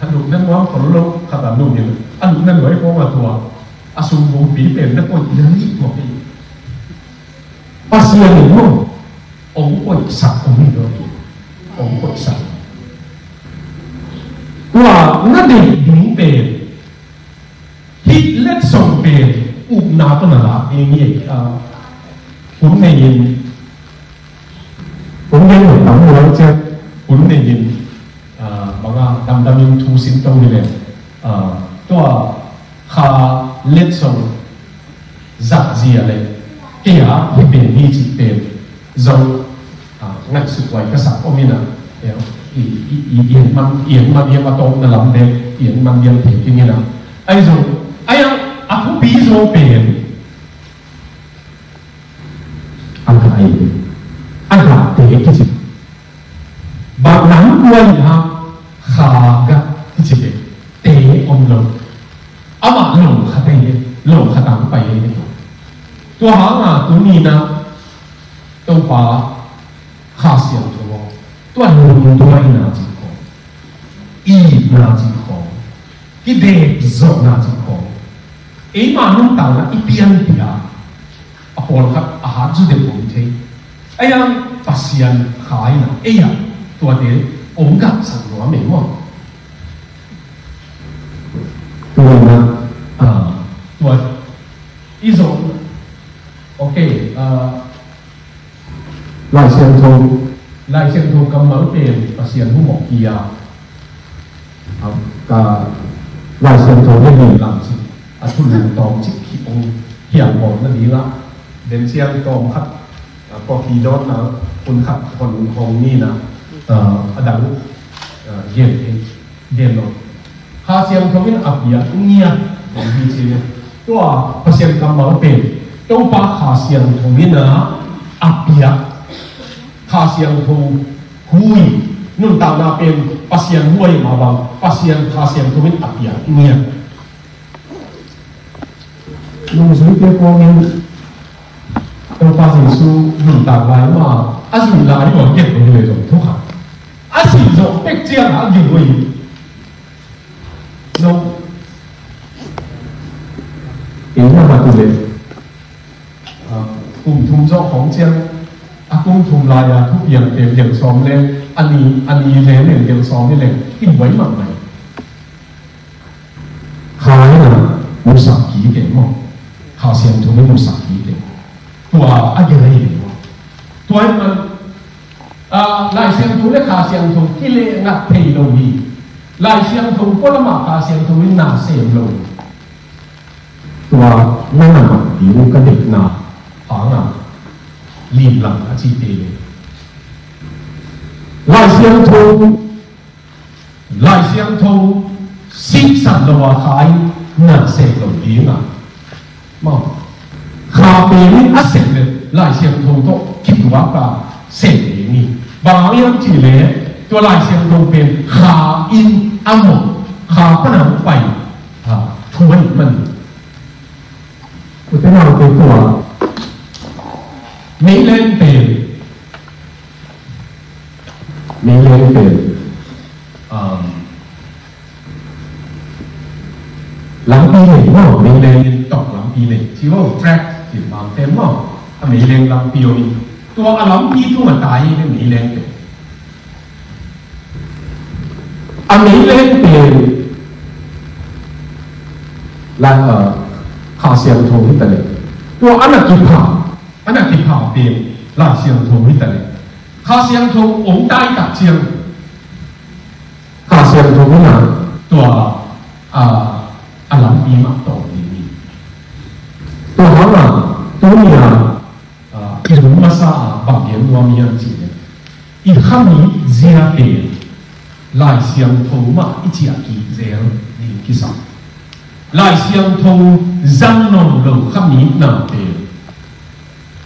a lupna nuam khol lo khat a lum in a lupna nuai khawng a tua a sum bungpi pen na koih na nih tua pen Pasian in maw ong koihsak ong hi lo, ong koihsak. Tua na deih ding pen hih letsong pen upna tawh na lak ding hi. Ah, hun nei in, hun nei in tam mual ciat, hun nei in, ah, banga damdam in thu sim tong hi le, ah, tua kha letsong zahzia le kei a hih pen hi cih pen zong, ah, ngaihsut huai ka sak om in a, i, i, i, i en man, i en man hiam a tawpna lam dek, i en man hiam thei ding in a. Ahi zong, ahi a, a thupi zaw pen a gah, a gahte kici. Bang lam kuai ha kha gah kici te, te om lo. Amah lo khat ahi, lo khat ang pai ahi. Tua hang a tuni in a Topa Kha Siangtho tua lungduaina cih khawng, itna cih khawng, kidek zawhna cih khawng, eima nuntakna i pianpih a, a pawlkhat a hat zu deuh om thei. Ahi a Pasian Kha in a, ei a tuate ong gahsak nuam ei maw. Tua in a, ah, tua i zawh, ok, ah, Lai Siangtho, Lai Siangtho kammal pen Pasian hu mawk hi a, a, ka Lai Siangtho le lim lam cih a thulu tawm cik hi ong hiam bawl na ding a, den siang tawm khat, a, coffee dawnna hun khat hon hong ni na, a, a dang, a, gen, gen lo. Kha Siangtho in a piak ngiat hi ci. Tua Pasian kammal pen Topa Kha Siangtho in a, a piak. Kha Siangtho hu i nuntakna pen Pasian hu ahi mah bang Pasian Kha Siangtho in a piak ngiat. Nungzuite pawngin Topa Jesu nuntak lai mah a zui lai mah a gen lo hi le zong thukhat a si zawh pek ciang a gen lo hi. No. Inn a mat uh le, ah, kum thum zawh khawng ciang, a kum thum lai-a thupiang pen gel sawm le, a ni, a ni le nen gel sawm hi le, in buai mahmah. Kha in a musak kik e maw. Kha Siangtho in musak kik e. Tua a gel ahi maw. Tua in man, ah, Lai Siangtho le Kha Siangtho kileh ngat thei lo hi. Lai Siangtho pualamah Kha Siangtho in na sem lo hi. Tua na na mat ding ka deihna hang a limlang a cite le. Lai Siangtho, Lai Siangtho sihsan lo a Kha in na sem lo ding a. Maw. Kha pen in a sem le Lai Siangtho tawh kituak a sem ding hi. Bang hang hiam cih le tua Lai Siangtho pen Kha in a mawh, Kha pan a hong pai, a, thu ahi man hi. Ute naute tua meileng pen, meileng pen, um, lampi nei maw, meileng in tawh lampi nei. Ci maw, track ci maw, tem maw. A meileng lampi om in. Tua a lampi tung a tai hi meileng pen. A meileng pen la, uh, Kha Siangtho hi ta le. Tua a na kipha, a na kipha pen Lai Siangtho hi ta le. Kha Siangtho ong tai tak ciang Kha Siangtho in a tua, ah, a lampi mah tawh ding hi. Tua hang a, tuni a, ah, i lung masa a bang gen nuam hiam cih le, i kha mi zia pen Lai Siangtho mah i ciah kik zel ding kisam. Lai Siangtho zang nawn lo kha mi na pen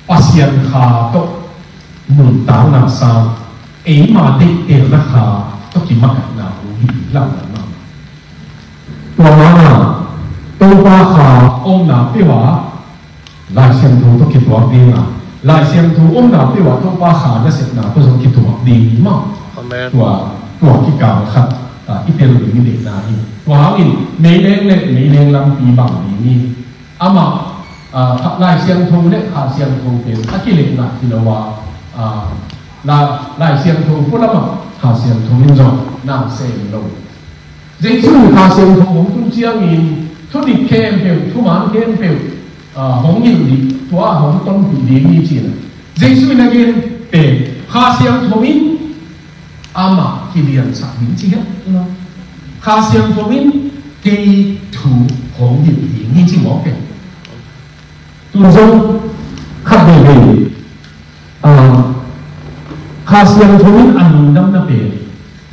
Pasian kha tawh nuntakna sang, eima deihtelna kha tawh kimakaihna hong hi ding lamdang mah. Tua hangah Topa kha omna peuh ah Lai Siangtho tawh kituak ding a, Lai Siangtho omna peuh ah Topa kha nasepna tawh zong kituak ding mah. Amen. Tua, tua kikal khat, ah, i tel ding i deihna hi. Tua hangin meileng le meileng lampi bang ding hi. Amah, ah, Kha, Lai Siangtho le Kha Siangtho pen a kilehna hi lo a, ah, Lai, Lai Siangtho pualam ah Kha Siangtho in zong nang sem lo. Jesu in Kha Siangtho hong tun ciangin thudik khempeuh, thuman khempeuh, ah, hong hilh ding, tua hong tonpih ding hi ci-in a. Jesu in a gen pen Kha Siangtho in amah kiliansak ding ci hiam lo. Kha Siangtho in kei thu hong hilh ding hi ci mawk e. Tu zong khat veivei, ah, Kha Siangtho in a lungdamna pen,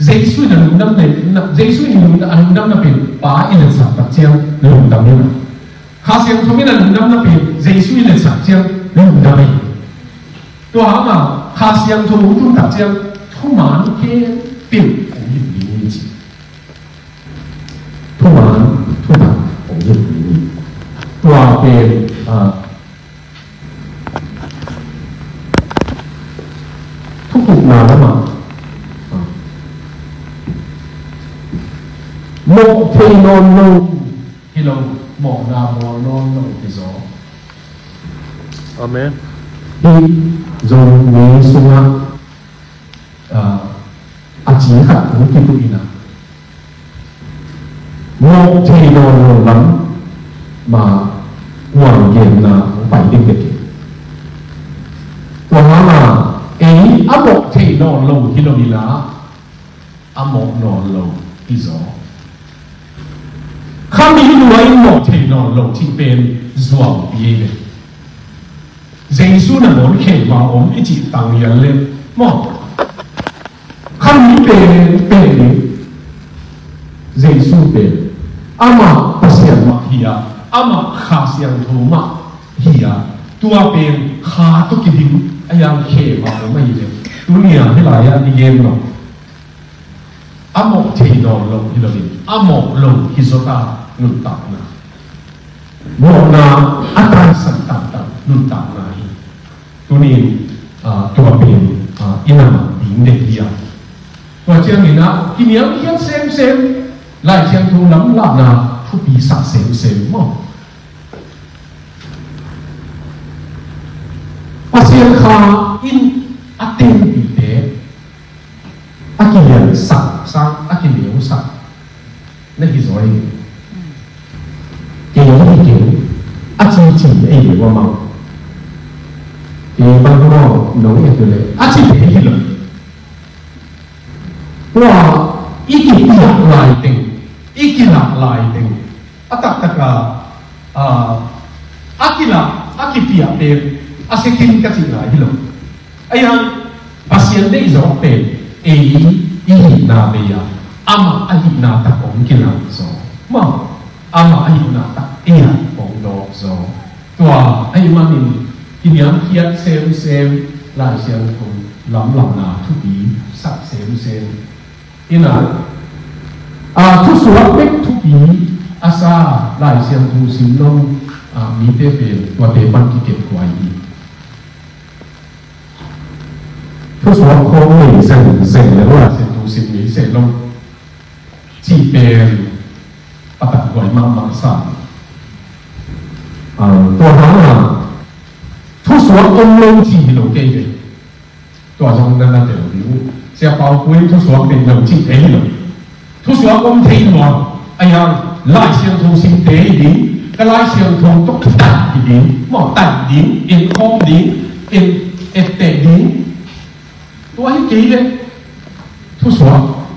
Jesu in a lungdamna, Jesu in a lungdamna pen Pa i letsak tak ciang lungdam hi a. Kha Siangtho in a lungdamna pen Jesu i letsak ciang lungdam hi. Tua hangah Kha Siangtho hong tun tak ciang thuman khempeuh hong hilh ding hi ci. Thuman thutak hong hilh ding hi. Tua pen, ah, thukikna lamah, ah, mawh thei nawn lo hi lo, mawhna bawl nawn lo hi zaw. Amen. Hih zong mi sungah, ah, a ci khat hong kituh in a, mawh thei nawn lo lam mah uang genna hong pai ding dek hi. Tua hangah ei a mawh thei nawn lo hi lo hi la, a mawh nawn lo hi zaw. Kha mi lua in mawh thei nawn lo cih pen zuaupi ei ve. Jesu nangawn khema om i cih tang hial le maw? Kha mi pen pen in Jesu pen amah Pasian mah hi a, amah Kha Siangtho mah hi a, tua pen kha tawh kiding a, hiang khema om ahi le. Tuni a hih lai-ah i gen lo. A mawh thei nawn lo hi lo in, a mawh lo hi zaw ta nuntakna. Mawhna a taisan taktak nuntakna hi. Tuni in, ah, tua pen, ah, i na mah ding dek hi a. Tua ciangin ah kiniamkhiat semsem, Lai Siangtho lamlahna thupi sak semsem maw? Pasian Kha in a tenpihte a kiliansak sang, a kineusak na hi zaw hi. Kei hi kei a cici ei ve ua mang. Kei bang maw nong et uh leh a cite hi lo. Tua i kipiak lai teng, i kilak lai teng a taktak a, a, a kilak, a kipiak pen a sia khin ka cih lai hi lo. Ahi hang Pasian deih zawk pen ei i hihna bei a, amah a hihna tak hong kilak zaw. Maw, amah a hihna tak ei a hong dawk zaw. Tua ahih manin kiniamkhiat semsem, Lai Siangtho lamlahna thupi sak semsem. Ina, a, thusuak bek thupi a sa Lai Siangtho sim lo, a, mite pen tuate pan kikep kuai hi. Thusuak khawng nei zengzeng le Lai Siangtho sim ngei seh lo cih pen a takhuai mahmah sa. A, tua hangah thusuak om lo cih hi lo kei ve. Tua zong na na tel ding uh. Sia Pau Pu in thusuak nei lo cihte hi lo. Thusuak om thei nuam. Ahi hang Lai Siangtho simte hi ding. Ka Lai Siangtho tawh kitat hi ding. Maw, tat ding, en khawm ding, en, etteh ding. Tua hi kei leh thusuak.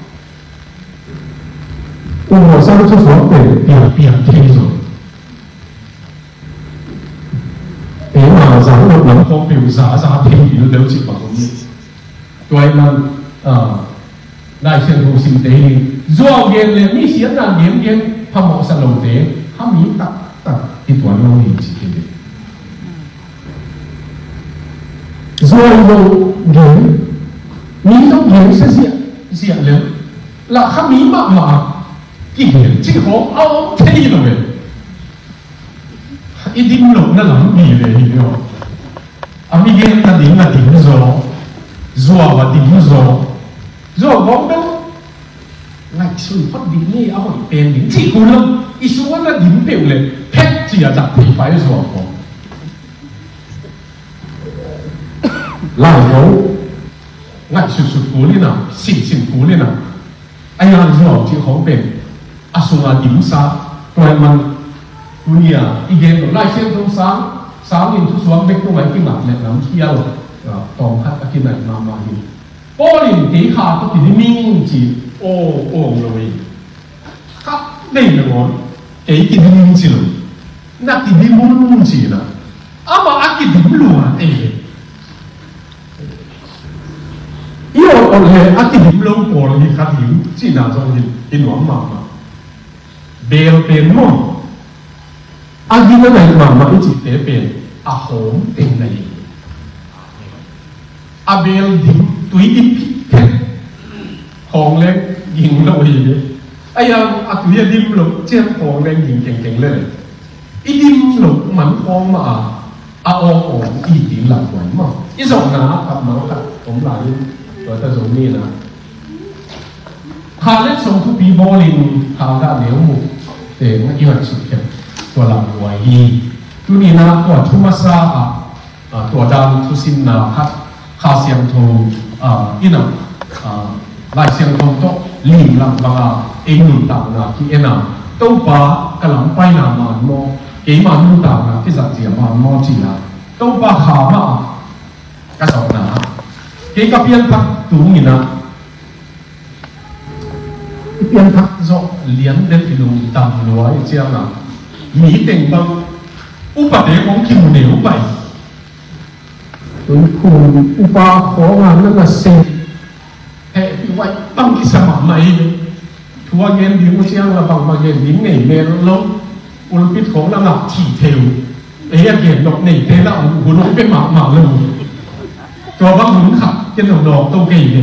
Ung mawh sang thusuak pen piang piang thei zaw. Eima za lo lam khawng peuh za za thei ding deuh cih bang om hi. Tua ahih man, ah, Lai Siangtho simte hi. Zuau gen le mi siatna gengen phamawhsa lote, a mi taktak hi tuan lo hi ci hi. Zuau lo gen, mi lo gen sia sia, sia le la kha mi mahmah kigen cih khawng a om thei lo ve. I dim lohna lam hi ve hi lo. A mi genna ding a dim zaw, zuau a dim zaw, zuau khawng bel ngaihsun phot ding ni a hoih pen ding cih kul lo. I sung a na dim peuh le phet ci a zak thei pai zuau khawng. Lai ko ngaihsutsut kul in a, sinsin kul in a, a yang zuau cih khawng pen a sung a dimsa, tua ahih man tuni a i gen lo Lai Siangtho sang, sang in thusuak bek tungah i kingak leh lam khial, ah, tawm khat a kinaih mahmah hi. Paul in kei kha tawh kidim ing ci, aw, aw lo hi. Khat nei nangawn kei kidim ing ci lo. Na kidim un ci na. Amah a kidim lua ei. I awt awt le a kidim lo pawl hi khat hi cihna zong hi, hi nuam mahmah. Beel pen maw? A gina nai mahmah i cihte pen a hawm teng nai. A beel dim, tui dim phit phet khawng leng ging lo hi. A yang a tui a dim lo ciang khawng leng ging kengkeng le le. I dim lo man khawng mah a, a awng awng i ding lam huai maw? I zawhna a khat mal khat om lai in tua ta zo ni na. Kha le sawm thupi bawlin kha gah neu mu te na i ngaihsut khem tua lam huai hi. Tuni na tua thu masa ah, ah, tua dan thusimna khat Kha Siangtho, ah, in a, ah, Lai Siangtho tawh limlang banga ei nuntakna ki-en a, Topa ka lam paina man maw, keima nuntakna kizat zia man maw ci-a Topa kha mah a ka zawhna, kei ka pianthak tung in a, i pianthak zawh lian den i lungdam lua i ciang a, mi teng bang upate kong kimu neu pai. Tuiphum upa khawng a na na se hehpih huai bang kisa mahmah hi. Thu a gen ding uh ciang la bangmah gen ding nei mel lo. Pulpit khawng la ngak thitheu. Ei a gen nop neite la hun hong pe mahmah lo. Tua bang hun khat ken lo nawk to kei ve.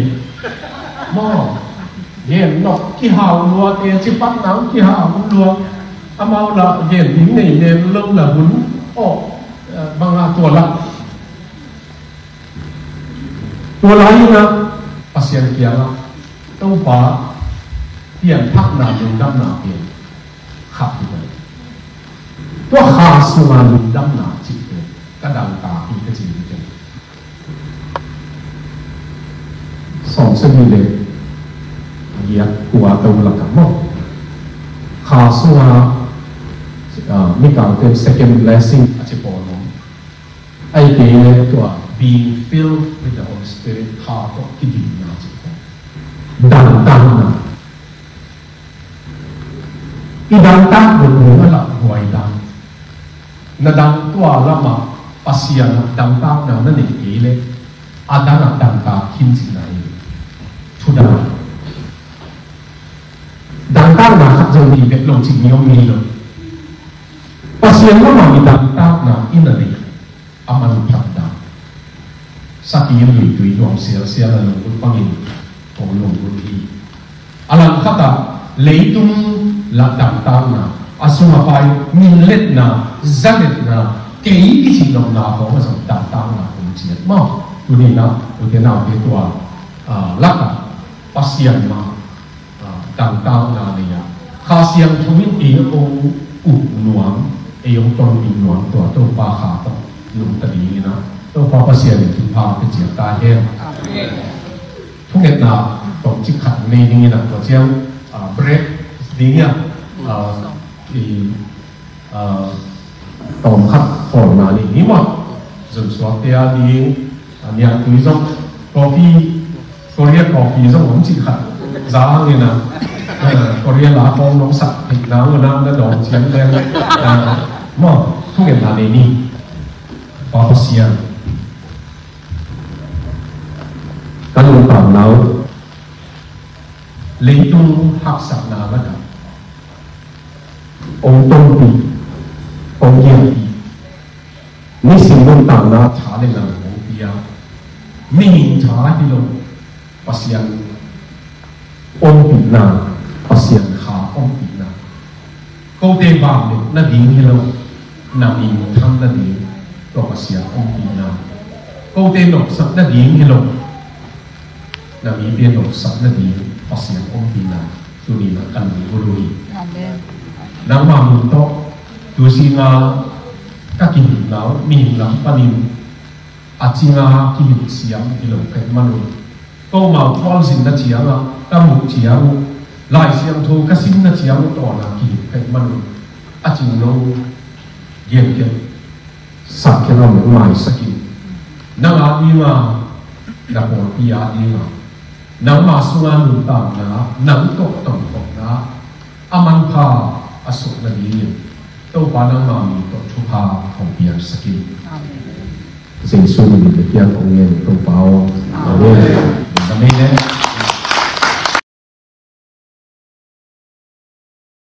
Maw, gen nop kihau lua, te ci pat nang kihau lua. Amau la gen ding nei mel lo la hun. Aw, bang a tua la. Tua lai-in ah Pasian kiangah Topa pianthakna lungdamna pen khat hi. Tua kha sunga lungdamna cih pen ka dangtak hi ka ci hi. Sawm sagih le giat kua to lakah maw, kha sunga, ah, Mikangte second blessing a ci pawl om. Ahih kei leh tua being filled with the Holy Spirit, Kha tawh kidimna cih. Dangtakna. I dangtak nop ding a lak huai dang. Na dang tua lamah Pasian dangtakna na neih kei leh a dang a dangtak khin cihna hi. Thudang. Dangtakna khat zong ni bek lo cih ni om ni lo. Pasian lamah i dangtakna i na neih a man phat dan. Sakhi luitui nuam sialsial a lunggulh bangin hong lunggulh hi. A langkhatah leitung lah dangtakna, a sungah pai minletna, zanetna, kei i cih nopna khawng ah zong dangtakna om ciat maw? Tuni-in ah ute naute tua, ah, lakah Pasian mah ah, dangtakna nei a, Kha Siangtho in ei hong uk nuam, ei hong tonpih nuam tua Topa Kha tawh lungta dingin ah Topa Pasian in thupha pia ciat ta hen. Amen. Thungetna tawmcik khat nei dingin ah tua ciang, ah, break dingin ah, ah, i Ah, tawmkhat khawlna ni hi maw? Zunsuakte a ding, ah, niangtui zong, coffee, Korea coffee zong om cih khat za hangin ah, ah, Korea la khawng nong sak theih nang un ah na dawng ciang leng, ah, maw, thungetna nei ni. Pa Pasian, ka lungtang nau Leitung haksatna lakah hong tonpih, hong giahpih, nisim nuntakna tha le nang hong pia, mihing tha hi lo, Pasian ompihna, Pasian kha ompihna. Kote vangliatna ding hi lo, na minthanna ding tua Pasian ompihna. Kote nopsakna ding hi lo, na mite nopsakna ding Pasian ompihna. Tuni-in ah kan lunggulh uh hi. Amen. Nangmah min tawh tuisinga ka kihilhna uh mihing lam panin a cinga kihilh siam hi lo pek man un, komau khualzinna ciangah ka muh ciang uh, Lai Siangtho ka simna ciang uh tawna kihilh pek man un, a cingno uh genkhia, sakkhia, maisak in. Nang a dinga, na pawlpi a dinga, nangma sunga nuntakna, nang tawh tongkhopna a manpha a suak nadingin Topa nangma min tawh thupha hong piaksak in. Amen. Jesu min in ka kiang kong ngen, Topa aw. Amen. Amen.